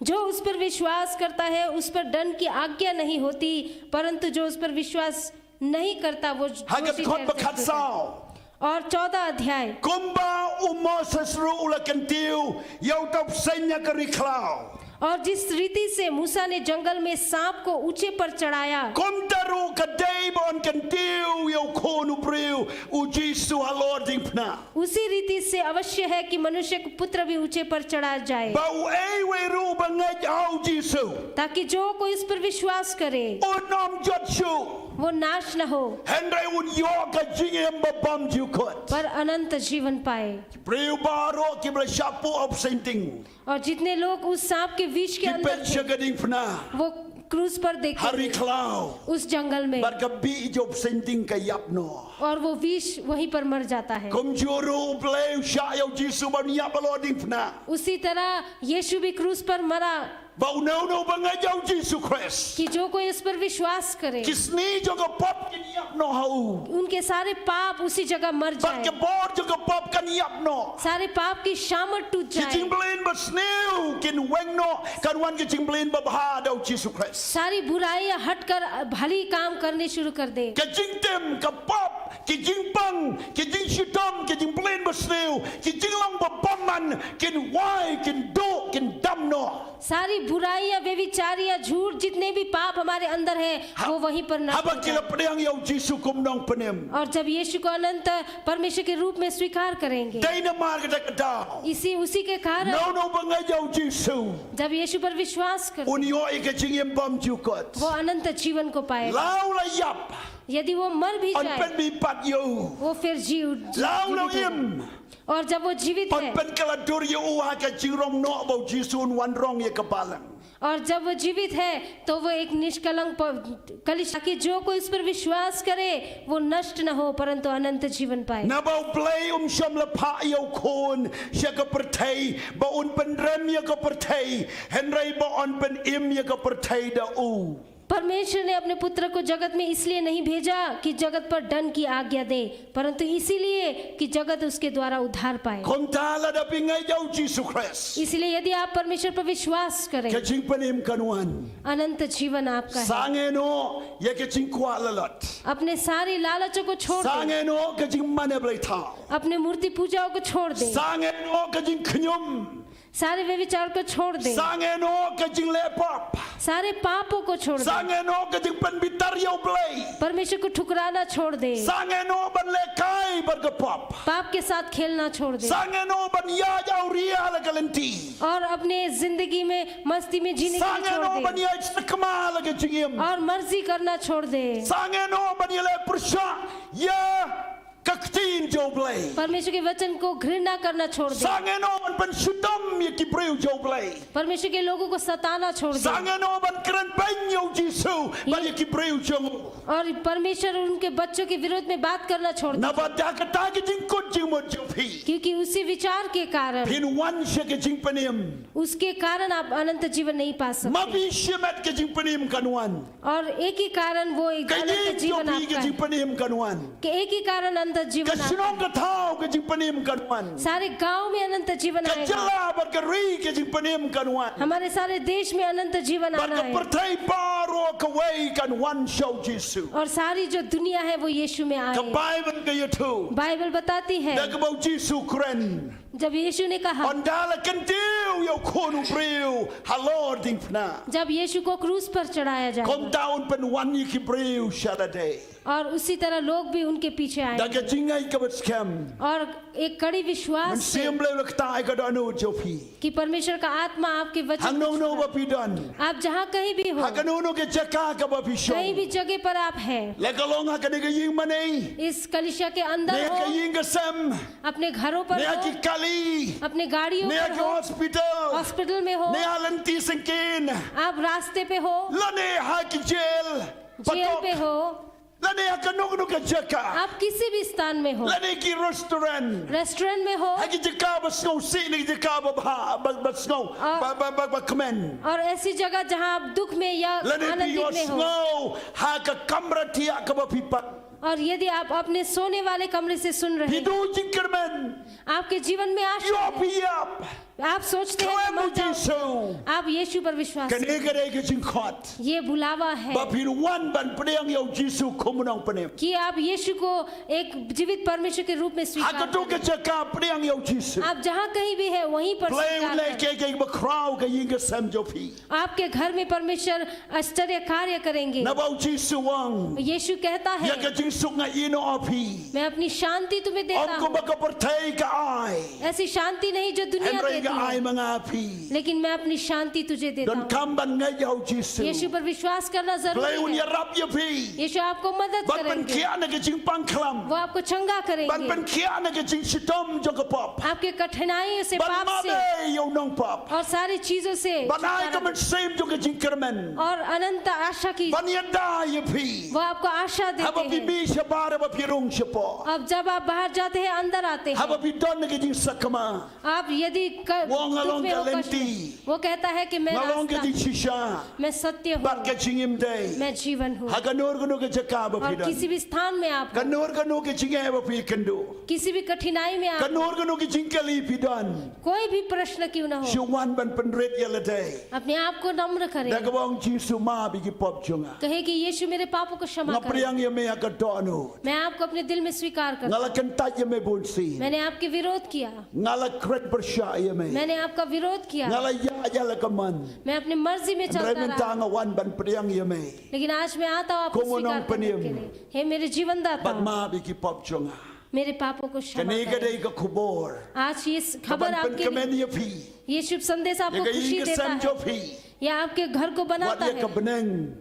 जो उस पर विश्वास करता है, उस पर दंड की आज्ञा नहीं होती, परंतु जो उस पर विश्वास नहीं करता, वो Ha ka दोषी dkhot ba ठहराया जाता है। khatsaw, और चौदह अध्याय, kumba u Moses ruh u la kyntiew ïa uta u bseiñ ha ka ri khlaw, और जिस रीति से मूसा ने जंगल में सांप को ऊंचे पर चढ़ाया, kumta ruh ka dei ba yn kyntiew ïa u Khun u briew, u Jisu halor diengphna. उसी रीति से अवश्य है कि मनुष्य का पुत्र भी ऊंचे पर चढ़ा जाए, Ba uei uei ruh ba ngeit ha u Jisu, ताकि जो कोई इस पर विश्वास करे, un ym jot shuh, वो नाश न हो, hynrei un ïoh ka jingim ba bymjukut. पर अनंत जीवन पाए। Ki briew baroh kiba la shah puh ha u bseiñ ding, और जितने लोग उस सांप के विष के ki अंदर peit sha थे, ka diengphna, वो क्रूस पर देखे, ha ri khlaw, उस जंगल में, bad ka bih jong u bseiñ ding ka ïap noh. और वो विष वहीं पर मर जाता है। Kumjuh ruh u Blei u shah ïa u Jisu ban ïap halor diengphna, उसी तरह यीशु भी क्रूस पर मरा, ba uno uno ba ngeit ha u Jisu Khrist, कि जो कोई इस पर विश्वास करे, ki snieh jong ka pop kin ïap noh ha u, उनके सारे पाप उसी जगह मर bad जाए, ka bor jong ka pop kan ïap noh. सारे पाप की शामत टूट Ki जाए, jingmlien basniew kin weng noh, kan wan ki jingmlien babha da u Jisu Khrist. सारी बुराइयां हटकर भली काम करने शुरू कर दे। Ka jingtim, ka pop, ki jingpang, ki jingshitom, ki jingmlien basniew, ki jinglong babymman kin wai, kin duh, kin dam noh. सारी बुराइयां, व्यभिचारियां, झूठ, जितने भी पाप हमारे अंदर है, वो वहीं पर नष्ट हो जाए। Haba ki la pdiang ïa u Jisu kum u Nongpynim, और जब यीशु को अनंत परमेश्वर के रूप में स्वीकार करेंगे, dei namar kata ka daw, इसी, उसी के कारण, uno uno ba ngeit ha u Jisu, जब यीशु पर विश्वास करते, un ïoh ïa ka jingim bymjukut, वो अनंत जीवन को पाएगा। La u la ïap, यदि वो मर भी जाए, yn pynmihpat ïa u. वो फिर जी उठ-, la u la जीवित होगा। Im, और जब वो जीवित है, yn pynkylla dur ïa u ha ka jingrong noh ba u Jisu un wan rong ïa ka balang. और जब वो जीवित है, तो वो एक निष्कलंक प-, कलिसिया, ताकि जो कोई उस पर विश्वास करे, वो नष्ट न हो, परंतु अनंत जीवन पाए। Naba u Blei um shym la phah ïa u Khun sha ka pyrthei ba un pynrem ïa ka pyrthei, hynrei ba yn pynim ïa ka pyrthei da u. परमेश्वर ने अपने पुत्र को जगत में इसलिए नहीं भेजा कि जगत पर दंड की आज्ञा दे, परंतु इसीलिए कि जगत उसके द्वारा उद्धार पाए। Kumta lada phi ngeit ha u Jisu Khrist, इसीलिए यदि आप परमेश्वर पर विश्वास करें, ka jingpynim kan wan. अनंत जीवन आपका है। Sangeh noh ïa ka jingkwah lalot. अपने सारी लालचों को छोड़ दें। Sangeh noh ka jingmane blei thaw. अपने मूर्ति पूजाओं को छोड़ दें। Sangeh noh ka jingkhñium. सारे व्यभिचार को छोड़ दें। Sangeh noh ka jingleh pop. सारे पापों को छोड़ दें। Sangeh noh ka jingpynbitar ïa u Blei. परमेश्वर को ठुकराना छोड़ दें। Sangeh noh ban lehkai bad ka pop. पाप के साथ खेलना छोड़ दें। Sangeh noh ban ïaid awria la ka lynti. और अपने जिंदगी में मस्ती में जीने के लिए छोड़ दें। Sangeh noh ban ïaid sakma la ka jingim. और मर्जी करना छोड़ दें। Sangeh noh ban ïaleh pyrshah ïa ka ktien jong u Blei. परमेश्वर के वचन को घृणा करना छोड़ दें। Sangeh noh ban pynshitom ïa ki briew jong u Blei. परमेश्वर के लोगों को सताना छोड़ दें। Sangeh noh ban kren beiñ ïa u Jisu bad ïa ki briew jong u. और परमेश्वर और उनके बच्चों के विरोध में बात करना छोड़ दें। Naba da kata ka jingkut jingmut jong phi, क्योंकि उसी विचार के कारण, phin wan sha ka jingpynim. उसके कारण आप अनंत जीवन नहीं पा सकते। Ma phi shimet ka jingpynim kan wan. और एक ही कारण वो एक अनंत जीवन आपका है। Ka ïing jong phi ka jingpynim kan wan. कि एक ही कारण अनंत जीवन आपका है। Ka shnong ka thaw ka jingpynim kan wan. सारे गांव में अनंत जीवन आएगा। Ka jylla bad ka ri ka jingpynim kan wan. हमारे सारे देश में अनंत जीवन आना है। Bad ka pyrthei baroh kawei kan wan sha u Jisu. और सारी जो दुनिया है वो यीशु में आए। Ka Baibl ka ïathuh, Bible बताती है, da kaba u Jisu u kren, जब यीशु ने कहा, ynda la kyntiew ïa u Khun u briew halor diengphna, जब यीशु को क्रूस पर चढ़ाया जाएगा, kumta un pynwan ïa ki briew sha lade. और उसी तरह लोग भी उनके पीछे आएंगे। Da ka jingngeit kaba skhem, और एक कड़ी विश्वास से, Mynsiem Blei u la ktah ïa ka dohnud jong phi. कि परमेश्वर का आत्मा आपके वचन को छुएगा। Hangno hangno ba phi don, आप जहाँ कहीं भी हो, ha kano kano ka jaka kaba phi shong, कहीं भी जगह पर आप हैं, la ka long ha kane ka ïing mane, इस कलीसिया के अंदर हो, ne ha ka ïing ka sem, अपने घरों पर हो, ne ha ki kali, अपने गाड़ियों पर हो, ne ha ki hospital, hospital में हो, ne ha lynti syngkien, आप रास्ते पे हो, lane ha ki jail, jail पे हो, lane ha kano kano ka jaka, आप किसी भी स्थान में हो, lane ki restaurant, रेस्टोरेंट में हो, ha ki jaka ba sngewsih ne ki jaka ba bha, ba, ba sngew, और, ba, ba, ba, ba kmen, और ऐसी जगह जहाँ आप दुख में या आनंदित में हो, lane phi ïohsngew ha ka kamra thiah kaba phi pat, और यदि आप अपने सोने वाले कमरे से सुन रहे हैं, phi duh jingkyrmen, आपके जीवन में आशा है, ïoh phi ïap, आप सोचते हैं कि मर जाओ। Khlem u Jisu. आप यीशु पर विश्वास करें। Kane ka dei ka jingkhot. ये बुलावा है। Ba phin wan ban pdiang ïa u Jisu kum u nongpynim. कि आप यीशु को एक जीवित परमेश्वर के रूप में स्वीकार करें। Ha kato ka jaka pdiang ïa u Jisu. आप जहाँ कहीं भी है, वहीं पर स्वीकार करें। Blei un leh kiei kiei bakhraw ha ka ïing ka sem jong phi. आपके घर में परमेश्वर आश्चर्य कार्य करेंगे। Naba u Jisu u ong, यीशु कहता है, ïa ka jingsuk nga ai noh ïa phi. मैं अपनी शांति तुम्हें देता हूँ। Ym kum ba ka pyrthei ka ai. ऐसी शांति नहीं जो दुनिया देती है। Hynrei nga ai ma nga ïa phi. लेकिन मैं अपनी शांति तुझे देता हूँ। Donkam ban ngeit ïa u Jisu. यीशु पर विश्वास करना जरूरी है। Blei un ïarap ïa phi. यीशु आपको मदद करेंगे। Ban pynkhiah na ka jingpang khlam. वो आपको चंगा करेंगे। Ban pynkhiah na ka jingshitom jong ka pop. आपके कठिनाइयों से, पाप से। Ban map ïa u nongpop. और सारी चीजों से छुटकारा देंगे। Ban ai ka mynsiem jong ka jingkyrmen. और अनंत आशा की। Ban ïada ïa phi. वो आपको आशा देते हैं। Haba phi mih shabar, haba phi rung shapoh. अब जब आप बाहर जाते हैं, अंदर आते हैं। Haba phi don ka jingsakma. आप यदि क-, दुख में हो, कष्ट में, वो कहता है कि मैं रास्ता हूँ, मैं सत्य हूँ, bad ka jingim dei. मैं जीवन हूँ। Ha kano kano ka jaka ba phi don. और किसी भी स्थान में आप हो, kano kano ka jingeh ba phi kynduh, किसी भी कठिनाई में आप, kano kano ka jingkylli phi don, कोई भी प्रश्न क्यों ना हो, shu wan ban pynrit ïa lade. अपने आप को नम्र करें। Da kaba ong Jisu, map ïa ki pop jong nga. कहे कि यीशु, मेरे पापों को क्षमा करें। Nga pdiang ïa me ha ka dohnud. मैं आपको अपने दिल में स्वीकार करता हूँ। Nga la kyntait ïa me bunsien. मैंने आपके विरोध किया। Nga la kren pyrshah ïa me. मैंने आपका विरोध किया। Nga la ïaid ïa la ka mon. मैं अपनी मर्जी में चलता रहा। Hynrei mynta nga wan ban pdiang ïa me. लेकिन आज मैं आता हूँ आपको स्वीकार करने के लिए। Kum u nongpynim. हे मेरे जीवनदाता। Bad map ïa ki pop jong nga. मेरे पापों को क्षमा करें। Kane ka dei ka khubor. आज ये स-, खबर आपके लिए। Ka ban pynkmen ïa phi. ये शुभ संदेश आपको खुशी देता है। Ïa ka ïing ka sem jong phi. या आपके घर को बनाता है। Wat ïa ka bneng.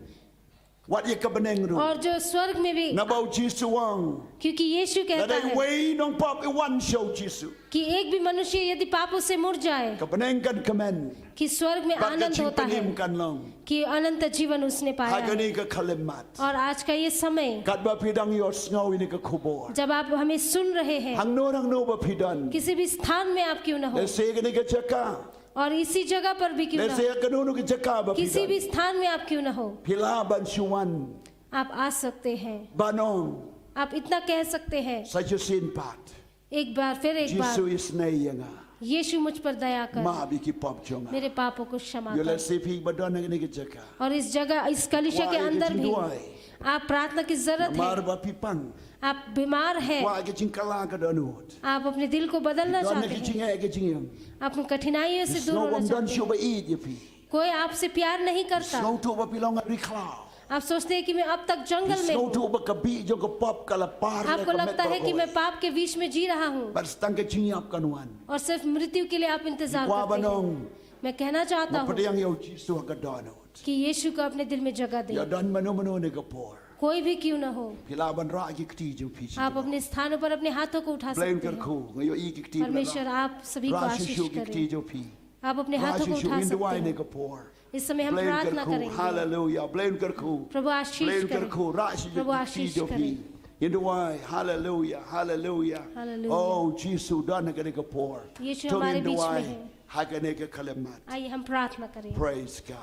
Wat ïa ka bneng ruh. और जो स्वर्ग में भी, naba u Jisu u ong, क्योंकि यीशु कहता है, lada uwei u nongpop u wan sha u Jisu, कि एक भी मनुष्य यदि पापों से मुड़ जाए, ka bneng kan kmen. कि स्वर्ग में आनंद होता है, bad ka jingpynim kan long. कि अनंत जीवन उसने पाया है। Ha kane ka khyllipmat, और आज का ये समय, katba phi dang ïohsngew ïa kane ka khubor, जब आप हमें सुन रहे हैं, hangno hangno ba phi don, किसी भी स्थान में आप क्यों ना हो, lehse kane ka jaka, और इसी जगah पर भी क्यों ना हो, lehse kano kano ka jaka ba phi don, किसी भी स्थान में आप क्यों ना हो, phi lah ban shu wan, आप आ सकते हैं। Ban ong, आप इतना कह सकते हैं, sa shisien pat, एक बार, फिर एक बार, Jisu, isynei ïa nga. यीशु, मुझ पर दया कर। Map ïa ki pop jong nga. मेरे पापों को क्षमा कर। Ïoh lehse phi ba don ha kane ka jaka, और इस जगह, इस कलीसिया के अंदर भी, kwah ïa ka jingduwai, आप प्रार्थना की जरूरत है। Namar ba phi pang. आप बीमार हैं। Kwah ïa ka jingkylla ka dohnud. आप अपने दिल को बदलना चाहते हैं। Don ha ka jingeh ka jingim. आप उन कठिनाइयों से दूर होना चाहते हैं। Sngew bym don shuh ba ïeit ïa phi. कोई आपसे प्यार नहीं करता। Sngew to ba phi long ha ri khlaw. आप सोचते हैं कि मैं अब तक जंगल में हूँ। Sngew to ba ka bih jong ka pop ka la par leh ka met baroh kawei. आपको लगता है कि मैं पाप के विष में जी रहा हूँ। Bad sa tang ka jingïap kan wan. और सिर्फ मृत्यु के लिए आप इंतजार करते हैं। Nga kwah ban ong, मैं कहना चाहता हूँ, pdiang ïa u Jisu ha ka dohnud. कि यीशु को अपने दिल में जगह दें। Ïa don mano mano ha kane ka por, कोई भी क्यों ना हो, phi lah ban rah ïa ki kti jong phi. आप अपने स्थानों पर अपने हाथों को उठा सकते हैं। Blei un kyrkhu, nga ïohi ki kti. परमेश्वर, आप सभी को आशीष करें। Rah shuh shuh ki kti jong phi. आप अपने हाथों को उठा सकते हैं। Rah shuh shuh, ngin duwai ha kane ka por. इस समय हम प्रार्थना करेंगे। Blei un kyrkhu. Haleluya. Blei un kyrkhu. प्रभु आशीष करें। Blei un kyrkhu. Rah shuh shuh ki kti jong phi. प्रभु आशीष करें। Ngin duwai. Haleluya. Haleluya. Haleluya। Oh, Jisu don ha kane ka por. यीशु हमारे बीच में है। To ngin duwai ha kane ka khyllipmat. आइए हम प्रार्थना करें। Praise God.